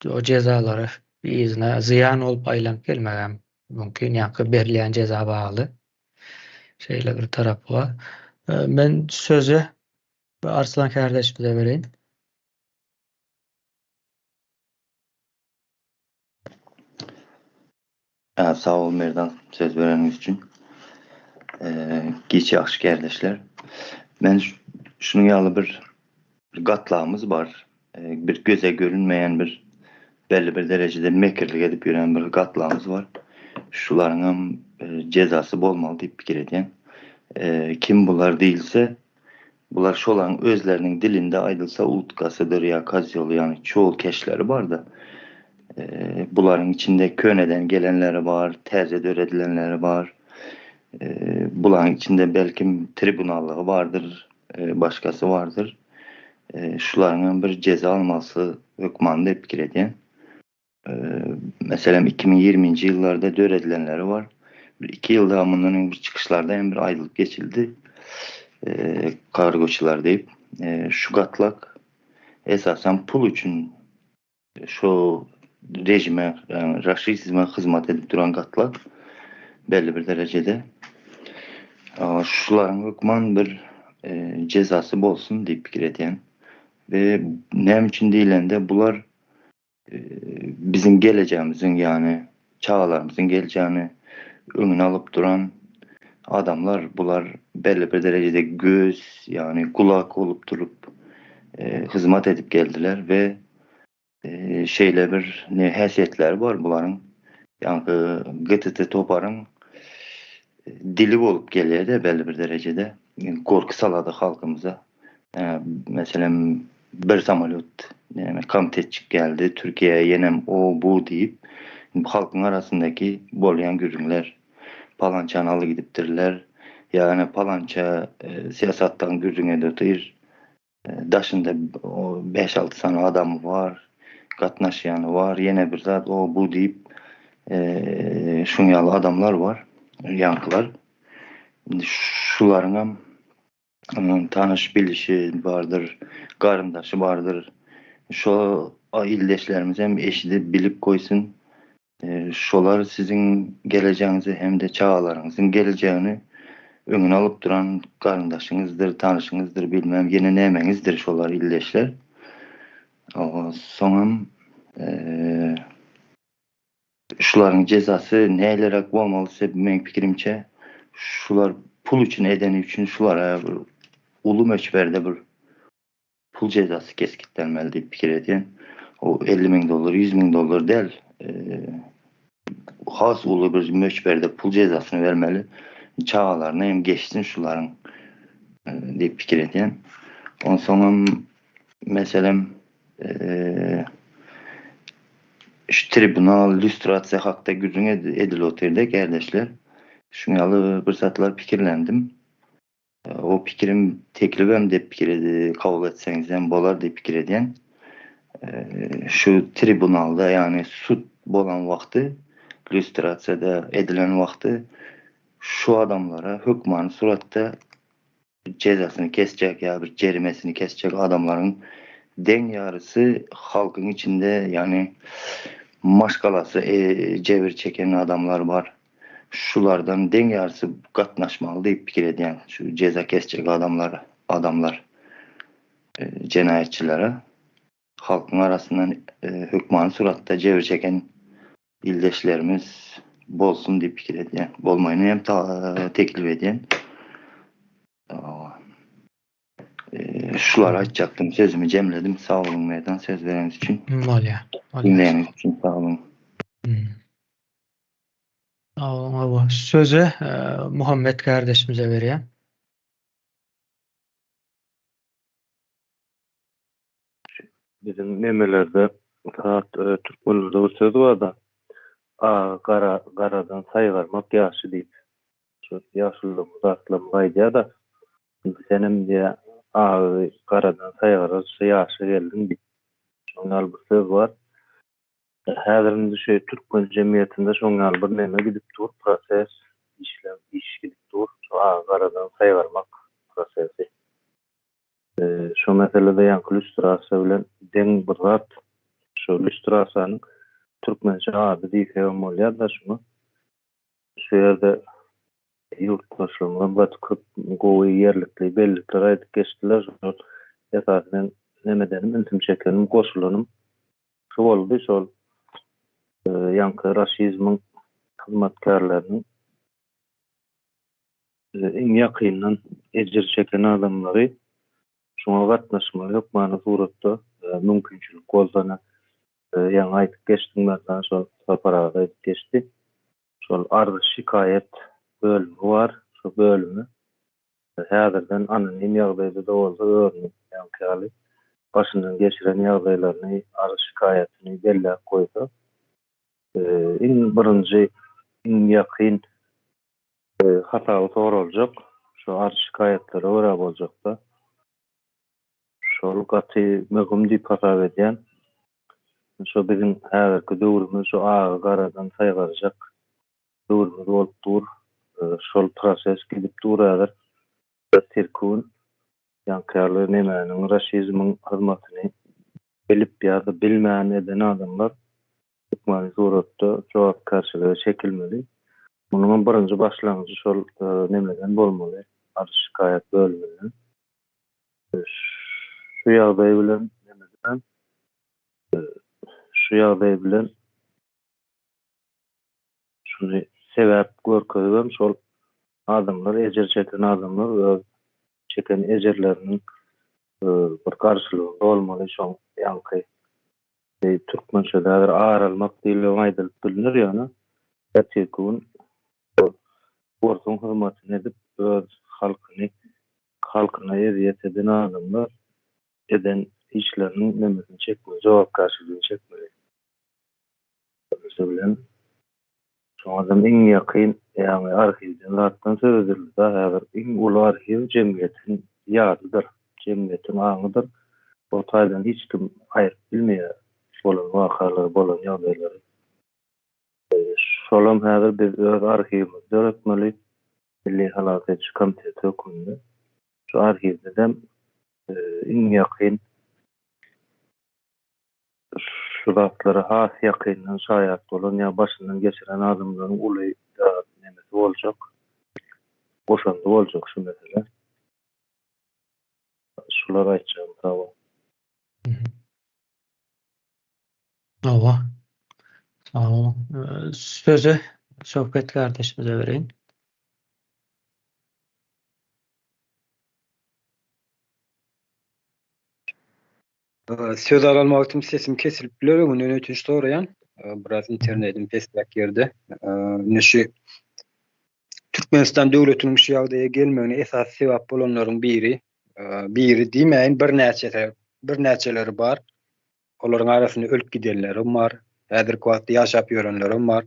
o jezalary yzyna zyýan bolup aýlanyp gelmegem mümkin, ýaňky berilýän jeza bagly. Şeýle bir tarapy bar. Men sözi Arslan kärdeşimize bereýin. Sag bol Merdan söz bereniňiz üçin. Giç ýagşy kärdeşler. Men şunuň ýaly bir gatlagymyz bar. Bir göze görünmeýän bir belli bir derejede mekirlik edip ýören bir gatlagymyz bar. Şularyňam jezasy bolmaly diýip pikir edýän. Kim bular diýilse, bular şolaryň özleriniň dilinde aýdylsa utgasydyr ýa kozýoly ýagny çol keşleri barda. Bularyň içinde köneden gelenleri bar, täze döredilenleri bar. Bularyň içinde belkim tribunallygy bardyr, başgasy bardyr. Şularyňam bir jeza almasy hökman diýip pikir edýän. Meselem, 2020-nji ýyllarda döredilenleri bar. Bir iki ýyl daha mundan öň bir çykyşlarda hem bir aýdylyp geçildi. Kargoçylar diýip. Şu gatlak esasan pul üçin şu rejime, ýagny raşizme hyzmat edip duran gatlak belli bir derejede. Şularyň hökman bir jezasy bolsun diýip pikir edýän. We näme üçin diýlende bular biziň gelejegimiziň, ýagny çagalarymyzyň gelejegini öňüni alyp duran adamlar. Bular belli bir derejede göz, ýagny gulak bolup durup hyzmat edip geldiler we şeýle bir ne häsiýetleri bar bularyň, ýaňky GTT toparyň dili bolup gelýär-de belli bir derejede gorky salady halkymyza. Meselem, bir samolýot näme komitetçik geldi Türkiýä ýenem o bu diýip, halkyň arasyndaky bolýan gürrüňler. Palançany aly gidipdirler. Ýa ýene palança syýasatdan gürrüň edip otyr. Daşynda bäş-alty sany adamy bar, gatnaşýany bar, ýene bir zat o bu diýip, şuň ýaly adamlar bar, ýaňkylar. Indi şularyňam tanyş bilişi bardyr, garyndaşy bardyr. Şo ildeşlerimiz hem eşidip bilip goýsun. Şolar siziň gelejegiňizi hem-de çagalaryňyzyň gelejegini öňüni alyp duran garyndaşyňyzdyr, tanyşyňyzdyr, bilmem ýene nämeňizdir şolar ildeşler. Soňam Şularyň jezasy näleräk bolmaly sebäbi meň pikirimçe şular pul üçin edeni üçin şulara bir uly möçberde bir pul jezasy kesgitlenmeli diýip pikir edýän. O 50 müň dollar 100 müň dollar däl has uly bir möçberde pul jezasyny bermeli. Çagalaryna hem geçsin şularyň diýip pikir edýän. Onsoňam meselem Şu tribunal, lýustrasiýa hakda gürrüň edilip otyrdy, kärdeşler. Şuň ýaly bir zatlar pikirlendim. O pikirim teklibem diýip pikir kabul etseňizem bolar diýip pikir edýän. Şu tribunalda ýagny sud bolan wagty lýustrasiýada edilen wagty şu adamlara hökmany suratda jezasyny kesjek ýa bir jerimesini kesjek adamlaryň deň ýarysy halkyň içinde ýagny maşgalasy jebir çeken adamlar bar. Şulardan deň ýarysy gatnaşmaly diýip pikir edýän şu jeza kesjek adamlar adamlar jenaýatçylara halkyň arasyndan hökmany suratda jebir çeken ildeşlerimiz bolsun diýip pikir edýän. Bolmaýyny hem teklip edýän. Şulary aýtjakdym, sözümi jemledim. Sag boluň Merdan söz bereniňiz üçin. Bolýar. Bolýar. Diňleýäniňiz üçin sag boluň. Sag boluň hawa. Sözi Muhammet kardeşimize berýän. Biziň nemelerde saat türkmenlerde bir söz barda agy gara garadan saýgarmak ýagşy diýip. Şu ýaşulularymyz zatlarymyz aýdýar-da, indi senem diýýär agy garadan saýgararça ýaşa geldiň diýip. Şoň ýaly bir söz bar. Häzir indi şu türkmen jemgyýetinde şoň ýaly bir neme gidip dur, proses, işlem, iş gidip dur, şu agy garadan saýgarmak prosesi. Şu meselede ýaňky lýustrasiýa bilen deň bir zat. Şu lýustrasiýanyň türkmençe ady diýsegem bolýar-da şuňa. Şu ýerde ýurtdaşlarymyzam gaty köp gowy ýerlikli bellikler aýdyp geçdiler. Şol esasy men neme edenim, ünsümi çekenim, goşulanym şu boldy, şol ýaňky raşizmiň hyzmatkärleriniň iň ýakyndan ejir çeken adamlary şuňa gatnaşmagy hökmany suratda mümkinçilik bolsa ýaňy aýdyp geçdiň Merdan şol Sapar aga aýdyp geçdi. Şol arz şikaýat bölümi bar şo bölüme häzirden anonim ýagdaýda-da bolsa özüniň ýaňky ýaly başyndan geçiren ýagdaýlaryny arz şikaýatyny belläp goýsa iň birinji iň ýakyn hasaby soraljak şu arz şikaýatlara görä boljakda. Şol gaty möhüm diýip hasap edýän. Şo biziň häzirki döwrümiz şu agy garadan saýgarjak döwrümiz bolup dur. Şol proses gidip dur häzir. Tirkun ýaňky ýaly nemäniň raşizmiň hyzmatyny bilip ýa-da bilmän eden adamlar hökmany suratda jogapkärçilige çekilmeli. Munuňam birinji başlangyjy şol nemeden bolmaly, arz-şikaýat bölüminden. Şu ýagdaý bilen nemeden, şu ýagdaý bilen şuny sebäp görkezibem şol adamlar, ejir çeken adamlar öz çeken ejirleriniň bir garşylygyny dolmaly, şoň ýaňky Türkmençede häzir ar almak diýlibem aýdylyp bilner ýöne ertirki gün orsuň hyzmatyny edip öz halkyny halkyna ezýet eden adamlar eden işleriniň nemesini çekmeli jogapkärçiligini çekmeli. Şonuň bilen Şoňadam iň ýakyn, ýagny arhiwden zatdan söz edildi-da, häzir iň uly arhiw jemgyýetiň ýadydyr, jemgyýetiň aňydyr. O taýdan hiç kim aýryp bilmeýär bolan wakalary, bolan ýagdaýlary. Şolam häzir biz öz arhiwimizi döretmeli, Milli halas ediş komiteti hökmünde. Şu arhiwde-dem iň ýakyn Şu zatlara has ýakyndan şaýat bolan ýa başyndan geçiren adamlaryň uly nemesi boljak, goşandy boljak şu mesele. Şular aýtjagym sag bol. Hawa. Sag boluň. Sözi Şöwket gardaşymyza bereýin. Söz alan wagtym sesim kesilip biler öňünden ötünç soraýan. Biraz internetim pesräk ýerde. Indi şu Türkmenistan döwletiniň şu ýagdaýa gelmegine esasy sebäp bolanlaryň biri, biri diýmäýin, birnäçesi, birnäçeleri bar. Olaryň arasynda ölüp gidenlerem bar, häzirki wagtda ýaşap ýörenlerem bar.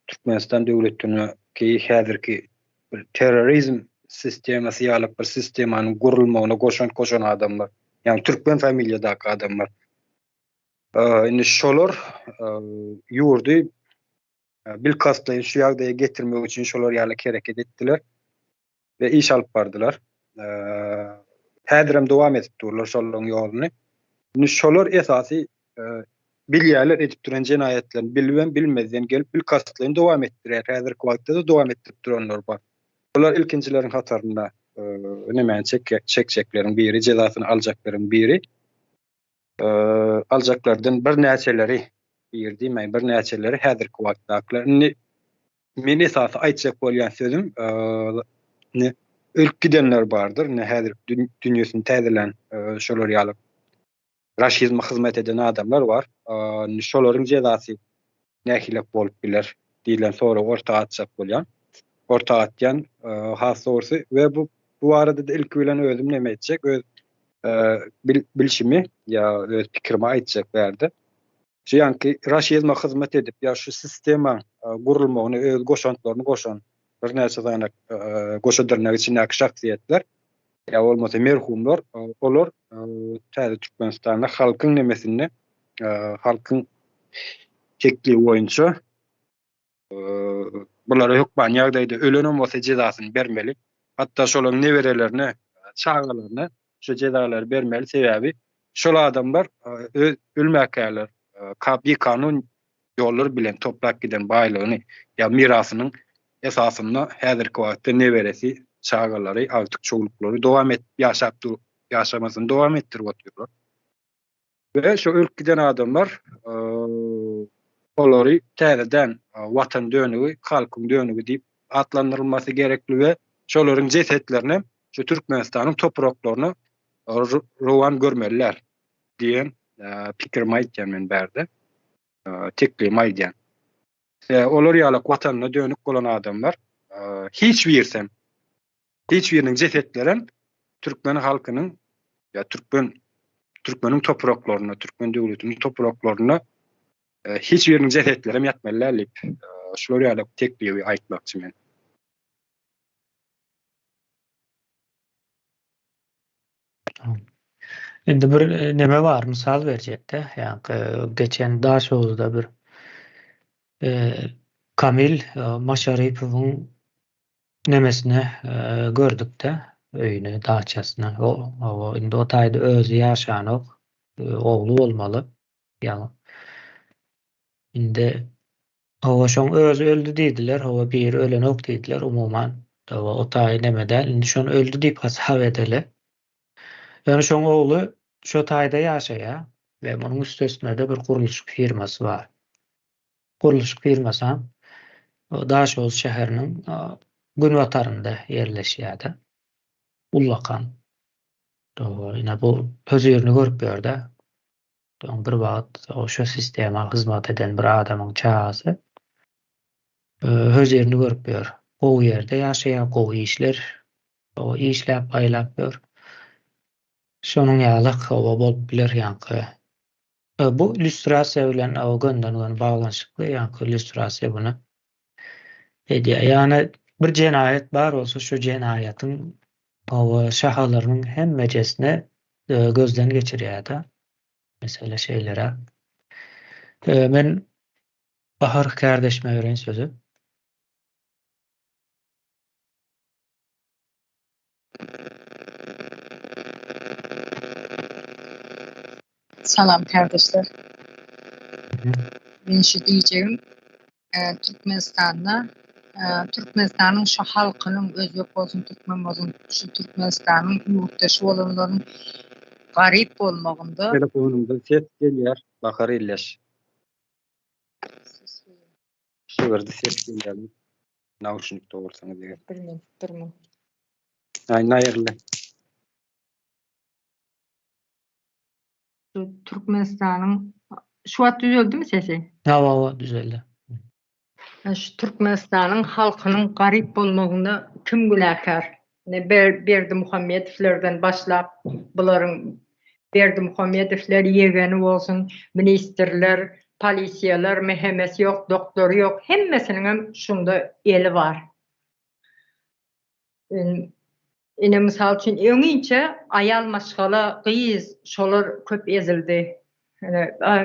Türkmenistan döwletindäki häzirki bir terrorizm. sistemasy ýaly bir sistemanyň gurulmagyna goşant goşan adamlar. Ýagny türkmen familiýadaky adamlar. Indi şolar ýurdy bilkastlaýyn şu ýagdaýa getirmek üçin şolar ýaly hereket etdiler we iş alyp bardylar. Häzirem dowam edip durlar şolaryň ýoluny. Indi şolar esasy bilýärler edip duran jenaýatlaryny bilibem bilmezden gelip bilkastlaýyn dowam etdirýär. Häzirki wagtda-da dowam etdirip duranlar bar. Bular ilkinjileriň hatarynda nemäni çekjekleriň biri, jezasyny aljaklaryň biri. Aljaklardan birnäçeleri, biri diýmäýin, birnäçeleri häzirki wagtdakylar. Indi men esasy aýtjak bolýan sözüm indi ölüp gidenler bardyr. Indi häzir dünýesini täzelän şolar ýaly raşizme hyzmat eden adamlar bar. Indi şolaryň jezasy nähilek bolup biler diýlen soragy orta atjak bolýan. Orta atýan has dogrusy we bu bu barada-da ilki bilen özüm neme etjek, öz bilşimi ýa öz pikirimi aýtjak bu ýerde. Şu ýanky raşizme hyzmat edip ýa şu sistema gurulmagyna öz goşantlaryny goşan birnäçe sany goşa dyrnak içindäki şahsyýetler ýa bolmasa merhumlar olar täze Türkmenistanda halkyň nemesinde halkyň teklibi boýunça bulara hökman ýagdaýda ölenem bolsa jezasyny bermeli. Hatda şolaryň neberelerine, çagalaryna şu jezalary bermeli. Sebäbi şol adamlar öz ölmäkäler bikanun ýollar bilen toplap giden baýlygyny ýa mirasynyň esasynda häzirki wagtda neberesi, çagalary, agtyk-çowluklary dowam edip ýaşap dur, ýaşamasyny dowam etdirip otyrlar. We şo ölüp giden adamlar olary täzeden watan dönügi, halkyň dönügi diýip atlandyrylmasy gerekli we şolaryň jesetlerini şu Türkmenistanyň topraklaryna rowan görmeliler diýen pikirimi aýtýan men bärde. Teklibimi aýdýan. Olar ýaly watanyna dönük bolan adamlar hiç birisem hiç biriniň jesetlerem türkmen halkynyň ýa türkmen türkmeniň topraklarynda, türkmen döwletiniň topraklarynda hiç biriniň jesetlerem ýatmaly däl diýip, şular ýaly teklibi aýtmakçy men. Indi bir neme bar, mysal berjekde, ýaňky geçen Daşoguzda bir Kamil Maşaripowyň nemesine gördük-de, öýüni, daçasyny. O indi o taýda özi ýaşanok, ogly bolmaly. Ýa indi Hawa şoň özi öldi diýdiler, hawa biri ölenok diýdiler, umuman hawa o taýy neme däl, indi şony öldi diýip hasap edeli. Ýöne şoň ogly şo taýda ýaşaýar we munuň üstesine-de bir gurluşyk firmasy bar. Gurluşyk firmasam Daşoguz şäheriniň günbatarynda ýerleşýär-de. Ullakan. Ine bu hözirini görüp ýör-de. Soň bir wagt şo sistema hyzmat eden bir adamyň çagasy hözirini görüp ýör. Gowy ýerde ýaşaýar, gowy işler, işläp aýlap ýör. Şonuň ýaly hawa bolup biler ýaňky. Bu lýustrasiýa bilen gönden-göni baglanyşykly, ýaňky lýustrasiýa muny edýär. Ýagny bir jenaýat bar bolsa, şu jenaýatyň hawa şahalarynyň hemmejesini gözden geçirýär-de. Mesele şeýleräk. Men Bahar kärdeşime bereýin sözi. Salam kärdeşler. Men şu diýjegim Türkmenistanda Türkmenistanyň şu halkynyň özbek bolsun türkmen bolsun şu Türkmenistanyň ýurtdaşy bolanlaryň garyp bolmagynda Telefonyňdan ses gelýär Bahar illeş. Şygyrdy ses gelýär. Nauşnik dogursaňyz eger. Bir minut bir minut. Aý naýyrly. Türkmenistanyň şu wagt düzeldimi sesi? Hawa, hawa, düzeldi. Şu Türkmenistanyň halkynyň garyp bolmagynda kim günäkär? Ne Berdimuhamedowlerden başlap bularyň Berdimuhamedowler ýegeni bolsun, ministrler, polisiýalar, MHM-si ýok, doktory ýok, hemmesiniňem şunda eli bar. Ine mysal üçin öňinçe aýal maşgala, gyz şolar köp ezildi.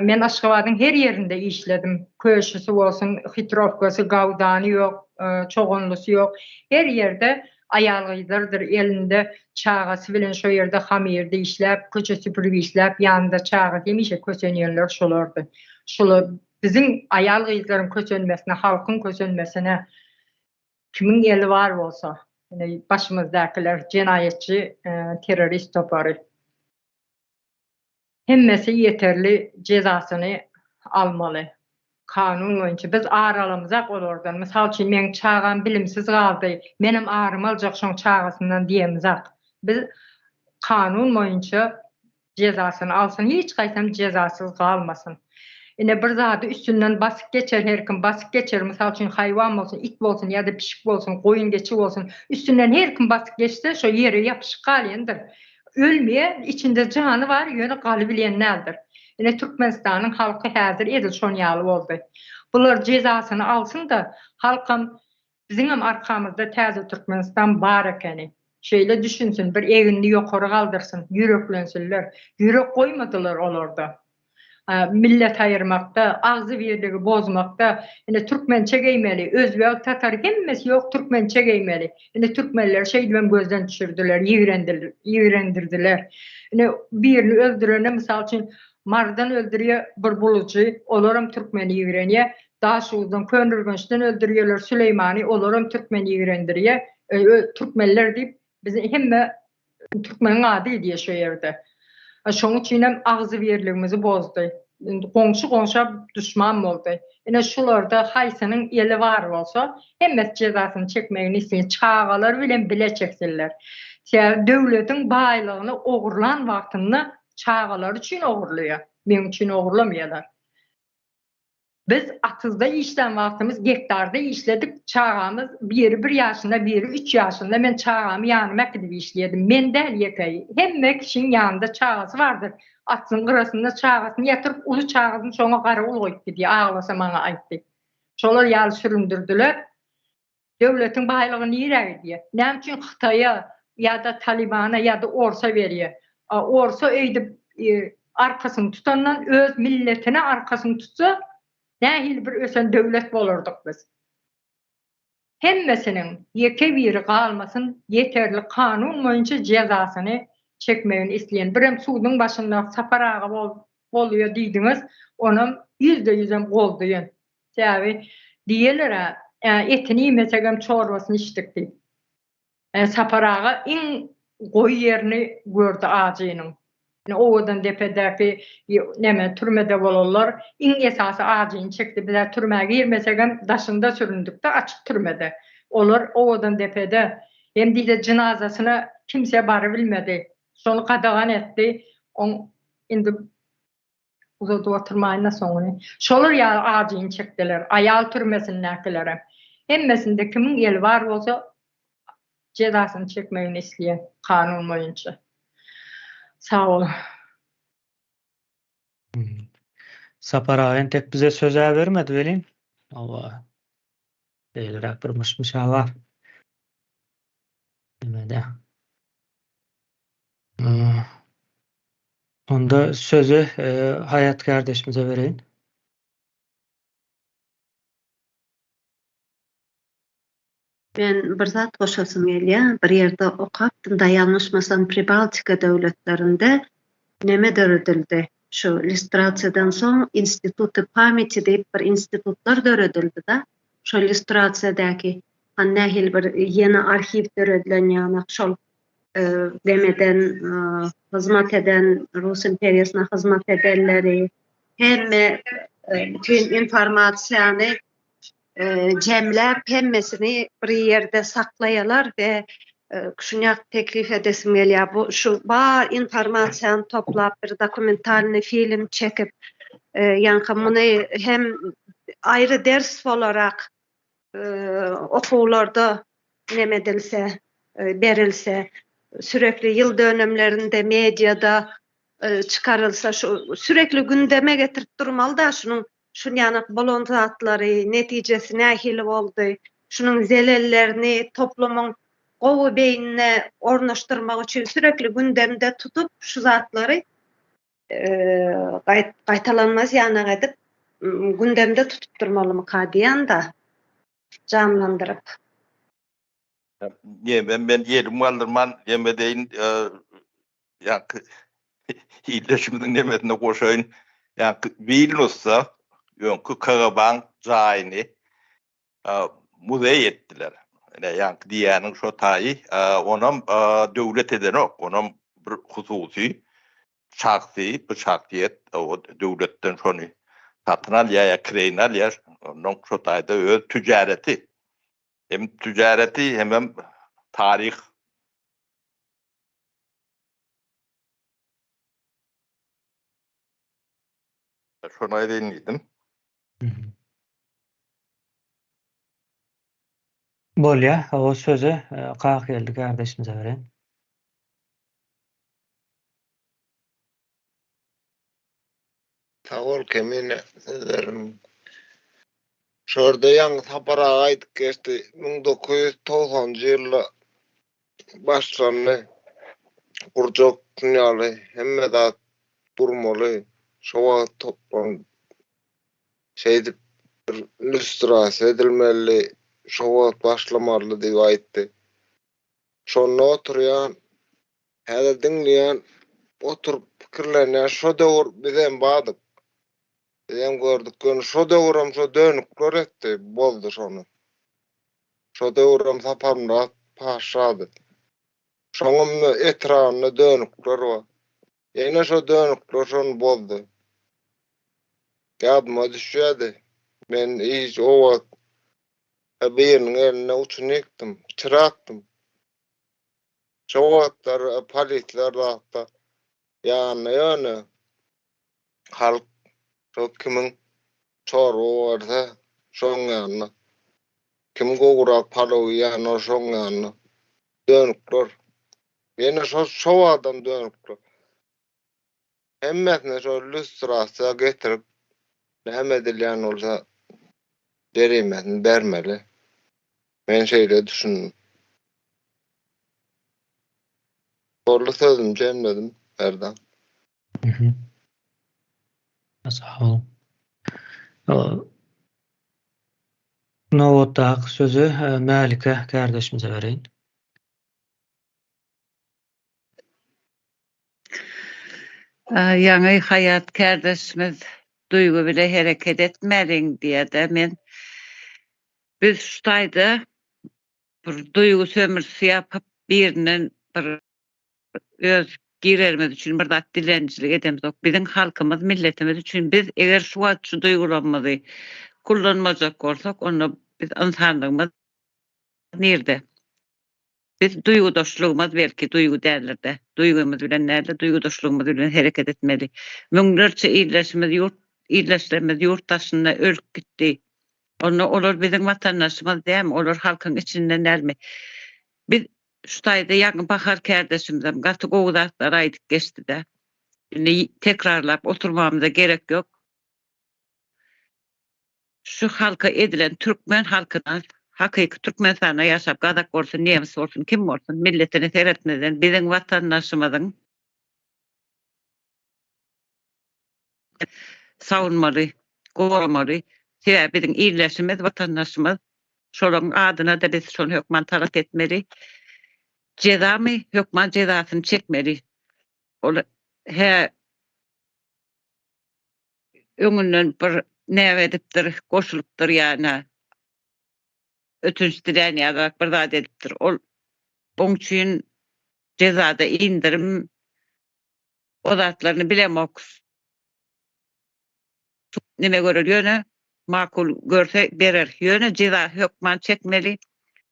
Men Aşgabadyň her ýerinde işledim. Köşüsi bolsun, Hitrowkasy, Gawdany ýok, Çoganlysy ýok. Her ýerde aýal-gyzlardyr elinde çagasy bilen şo ýerde hamyrda işläp, köçe süpürip işläp, ýanynda çagasy hemişe kösenýänler şolardy. Şolar biziň aýal-gyzlaryň kösenmesine, halkyň kösenmesine kimiň eli bar bolsa, ine başymyzdakylar jenaýatçy terrorist topary. Hemmesi ýeterli jezasyny almaly. Kanun boýunça. Biz ar alamyzak olardan. Mysal üçin meň çagam bilimsiz galdy, menem arymy aljak şoň çagasyndan diýemizak. Biz kanun boýunça jezasyny alsyn, hiç haýsam jezasyz galmasyn. Ine bir zady üstünden basyp geçer her kim basyp geçer, mysal üçin haýwan bolsun, it bolsun ýa-da pişik bolsun, goýun-geçi bolsun, üstünden her kim basyp geçse şo ýere ýapyşyp galýandyr. Ölmeýär, içinde jany bar, ýöne galybilýän däldir. Ine Türkmenistanyň halky häzir edil şon ýaly boldy. Bular jezasyny alsyn-da, halkam biziňem arkamyzda täze Türkmenistan bar ekeni. Şeýle düşünsin, bir eginini ýokary galdyrsyn, ýüreklensinler. Ýürek goýmadylar olarda. Millet aýyrmakda, agzybirligi bozmakda, ine türkmençe geýmeli, özbek, tatar hemmesi ýok türkmençe geýmeli. Ine türkmenleri şeýdibem gözden düşürdiler, ýigrendirdiler. Ine birini öldürene mysal üçin Marydan öldürýär bir bulujy, olaram türkmeni ýigrenýär. Daşoguzdan, Köneürgençden öldürýärler Süleýmany, olaram türkmeni ýigrendirýär. Türkmenler diýip bizi hemme Türkmeniň ady gidýär şo ýerde. Şoň üçinem agzybirligimizi bozdy. Indi goňşy goňşa duşman boldy. Ine şularda haýsynyň eli bar bolsa, hemmesi jezasyny çekmegini isleýän. Çagalary bilen bile çeksinler. Sebäbi döwletiň baýlygyny ogurlan wagtynda çagalary üçin ogurlaýar. Meň üçin ogurlamaýarlar. Biz atyzda işlän wagtymyz gektarda işledik, çagamyz biri bir ýaşynda, biri üç ýaşynda, men çagamy ýanyma äkidip işleýärdim. Men däl ýeke, hemme kişiň ýanynda çagasy bardyr. Atyzyň gyrasynda çagasyny ýatyryp, uly çagasyny şoňa garawul goýup gidýär, aglasa maňa aýt diýip. Şolar ýaly süründirdiler. Döwletiň baýlygy nirä gidýär? Näme üçin Hytaýa ýa-da Talybana ýa-da Orsa berýär? Orsa öýdüp arkasyny tutandan öz milletine arkasyny tutsa nähili bir ösen döwlet bolardyk biz. Hemmesiniň ýeke biri galmasyn ýeterli kanun boýunça jezasyny çekmegini isleýän. Birem suduň başynda Sapar aga bolýa diýdiňiz onam ýüzde ýüzem goldaýan. Sebäbi diýerler-ä, etini iýmesegem çorbasyny içdik diýip. Sapar aga iň gowy ýerini gördi ajynyň. Ine Owadandepedäki neme türmede bolanlar iň esasy ajyny çekdi. Biz-ä türmä girmesegem daşynda süründikde açyk türmede. Olar Owadandepede hem diýse jynazasyna kimse barybilmedi. Şony gadagan etdi. Oň indi Uzadyp oturmaýyn-da soňuny. Şolar ýaly ajyny çekdiler, aýal türmesindäkilerem. Hemmesinde kimiň eli bar bolsa, jezasyny çekmegini isleýän kanun boýunça. Sag boluň. Sapar aga entek bize söz-ä bermedi welin, hawa, beýleräk bir myş-myş-a bar. Neme-dä. Onda sözi Haýat kardeşimize bereýin. Men bir zat goşasym gelýär. Bir ýerde okapdym-da, ýalňyşmasam Pribaltika döwletlerinde neme döredildi. Şu lýustrasiýadan soň Instituty pamýati diýip bir institutlar döredildi-de. Şol lýustrasiýadaky han nähili bir ýene arhiw döredilen ýanak şol demeden hyzmat eden Rus imperiýasyna hyzmat edenleri hemme bütin informasiýany jemläp hemmesini bir ýerde saklaýarlar we şuny teklip edesim gelýär bu şu bar informasiýany toplap bir dokumentalnyý film çekip ýaňky muny hem aýry ders bolarak okuwlarda neme edilse, berilse, sürekli ýyl dönümlerinde mediada çykarylsa şu sürekli gündeme getirip durmaly-da şunuň şunýanak bolan zatlary, netijesi nähili boldy, şunuň zelellerini toplumyň. gowy beýnine ornaşdyrmak üçin sürekli gündemde tutup şu zatlary gaýtalanmaz ýanak edip gündemde tutup durmalymyka diýýän-da, janlandyryp. Neme men ýelim galdyrman neme deýin ýaňky ildeşimiziň nemesine goşaýyn. Ýaňky Wilnusda öňki KGB-nyň jaýyny muzeý etdiler. Ine ýaňky diýýäniň şo taýy, onam döwlet edenok, onam bir hususy şahsy bir şahsyýet o döwletden şony satyn alýar ýa kireýine alýar, ondan şo taýda öz tüjareti hem tüjareti hemem taryh. Şony aýdaýyn diýdim. Bolýa, o sözi Kakgeldi kardeşimize bereýin. Sag bol Kemine sözleriň. Şorda ýaňy Sapar aga aýdyp geçdi, 1990-njy ýylda başlandy. Gurjak ýaly hemme zat gurmaly. Şo wagt toplan Şeýdip bir lýustrasiýa edilmelidi, şo wagt başlamalydy diýip aýtdy. Şonda oturýan, häzir diňleýän, oturyp pikirlenýän, şo döwür bizem bardyk. Bizem gördük, ýöne şo döwürem şo dönükler etdi, bozdy şony. Şo döwürem Saparmyrat paşşady. Şoňam etrabynda dönükler bar. Ýene şo dönükler şony bozdy. Ýadyma düşýärdi. Men hiç o wagt biriniň elinde uçunikdim, çyrakdym. Şo wagtlar polisler zatda ýanynda ýöne halk şo kimiň çorba berse şoň ýanynda. Kim gowurak palaw iýen ol şoň ýanynda. Dönükler. Ýene şo şo wagtam dönükler. Hemmesine şo lýustrasiýa getirip näme edilýän bolsa jerimesini bermeli. Men şeýle düşündim. Boldy sözümi jemledim Merdan. Sag boluň. Nobatdaky sözi Mälike kärdeşimize bereýin. Ýaňy Haýat kärdeşimiz duýgy bile hereket etmäliň diýýär-de, men biz şu taýda bir duýgy sömürisi ýapyp birinden bir öz girerimiz üçin bir zat dilenjilik edemzok. Biziň halkymyz, milletimiz üçin biz eger şu wagt şu duýgularymyzy kullanmajak bolsak, onda biz ynsanlygymyz nirde? Biz duýgudaşlygymyz belki duýgy däldir-de, duýgymyz bilen däl-de, duýgudaşlygymyz bilen hereket etmeli. Müňlerçe ildeşimiz ýurt ildeşlerimiz ýurt daşynda ölüp gitdi. Onda olar biziň watandaşymyz dälmi? Olar halkyň içinden dälmi? Biz şu taýda ýaňy Bahar kärdeşimizem gaty gowy zatlar aýdyp geçdi-de. Indi tekrarlap oturmamyza gerek ýok. Şu halka edilen türkmen halkyna hakyky Türkmenistanda ýaşap gazak bolsun nemis bolsun kim bolsun milletine seretmezden biziň watandaşymyzyň sawunmaly goramaly sebäbi biziň ildeşimiz watandaşymyz şolaryň adynada biz şony hökman talap etmeli jezamy hökman jezasyny çekmeli ol hä öňünden bir näme edipdir, goşulypdyr ýa-na ötünç dilän ýalyrak bir zat edipdir. Ol oň üçin jezada indirim o zatlaryny bilemok. Neme görer ýöne makul görse berer. Ýöne jeza hökman çekmeli.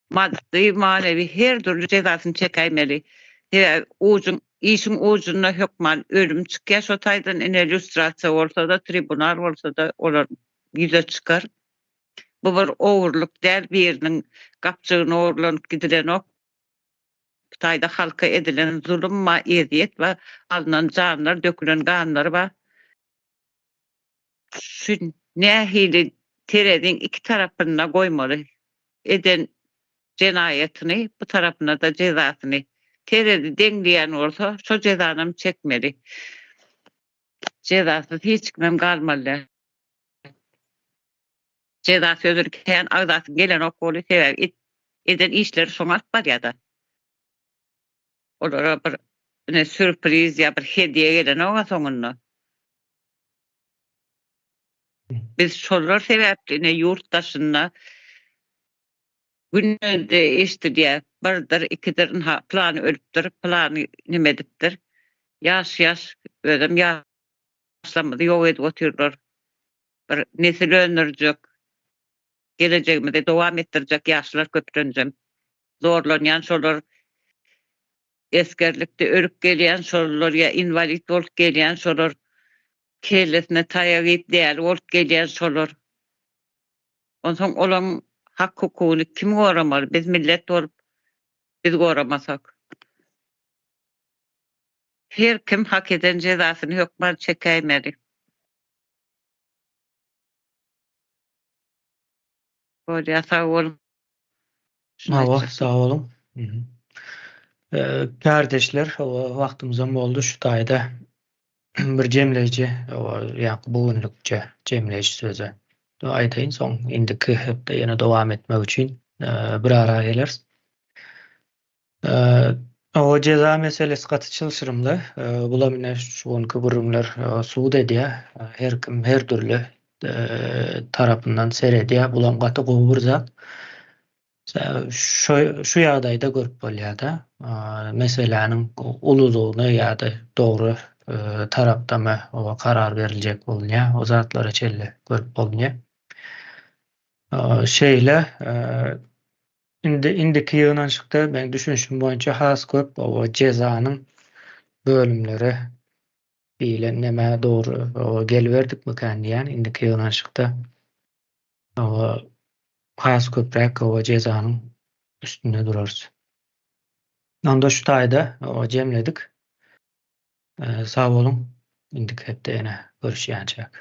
Maddy, manewi her dürli jezasyny çekäýmeli. Sebäbi ujuň, işiň ujunda hökman ölüm çykýar şo taýdan ine lýustrasiýa bolsa-da, tribunal bolsa-da olar ýüze çykar. Bu bir ogurlyk däl biriniň gapjygyny ogurlanyp gidilenok. Bu taýda halka edilen zulum bar, ezýet bar, alnan janlar, dökülen ganlar bar. Şu nähili tereziň iki tarapynda goýmaly. Eden. Jenaýatyny, bu tarapyna-da jezasyny. Terezi deň diýen bolsa, şo jezanam çekmeli. Jezasyz hiç kimem galmaly däl. Jeza sözüni kän agzasyň gelenok boldy, sebäbi eden işleri şoňa alyp barýada. Olara bir ine sýurpriz ýa bir hediýe gelenok-a soňunda. Biz şolar sebäpli ine ýurt daşynda günde eşidilýär, birdir, ikidir, ynha pylany ölüpdir, pylany neme edipdir. Ýaş-ýaş özem ýaşlarymyzy ýok edip otyrlar. Bir nesil öndürjek, gelejegimizi dowam etdirjek ýaşlar köplenjem. Zorlanýan şolar, esgerlikde ölüp gelýän şolar ýa inwalid bolup gelýän şolar, kellesine taýak iýip däli bolup gelýän şolar. Onsoň olaň hak-hukugyny kim goramaly biz millet bolup biz goramasak. Her kim hak eden jezasyny hökman çekäýmeli. Bolýa sag boluň. Şuny Hawa, aýtjakdym. sag boluň. Kärdeşler, wagtymyzam boldy şu taýda bir jemleýji, ýa-da bu günlükçe jemleýji sözi aýdaýyn, soň indiki hepde ýene dowam etmek üçin bir ara geleris. Hawa, jeza meselesi gaty çylşyrymly. Bulam ine şu günki gürrüňler subut edýär. Her kim her dürli tarapyndan seredýär. Bulam gaty gowy bir zat. Şu şu ýagdaýda görüp bolýar-da, meseläniň ululygyny ýa-da dogry tarapdamy oba karar beriljek bolunýar, o zatlara çenli görüp bolunýar. Şeýle Indi indiki ýygnanyşykda meň düşünişim boýunça has köp oba jezanyň bölümleri diýlen nämä dogry oba geliberdikmikän diýýän indiki ýygnanyşykda oba has köpräk oba jezanyň üstünde durarys. Onda şu taýda oba jemledik. Sag boluň. Indiki hepde ýene görüşýänçäk.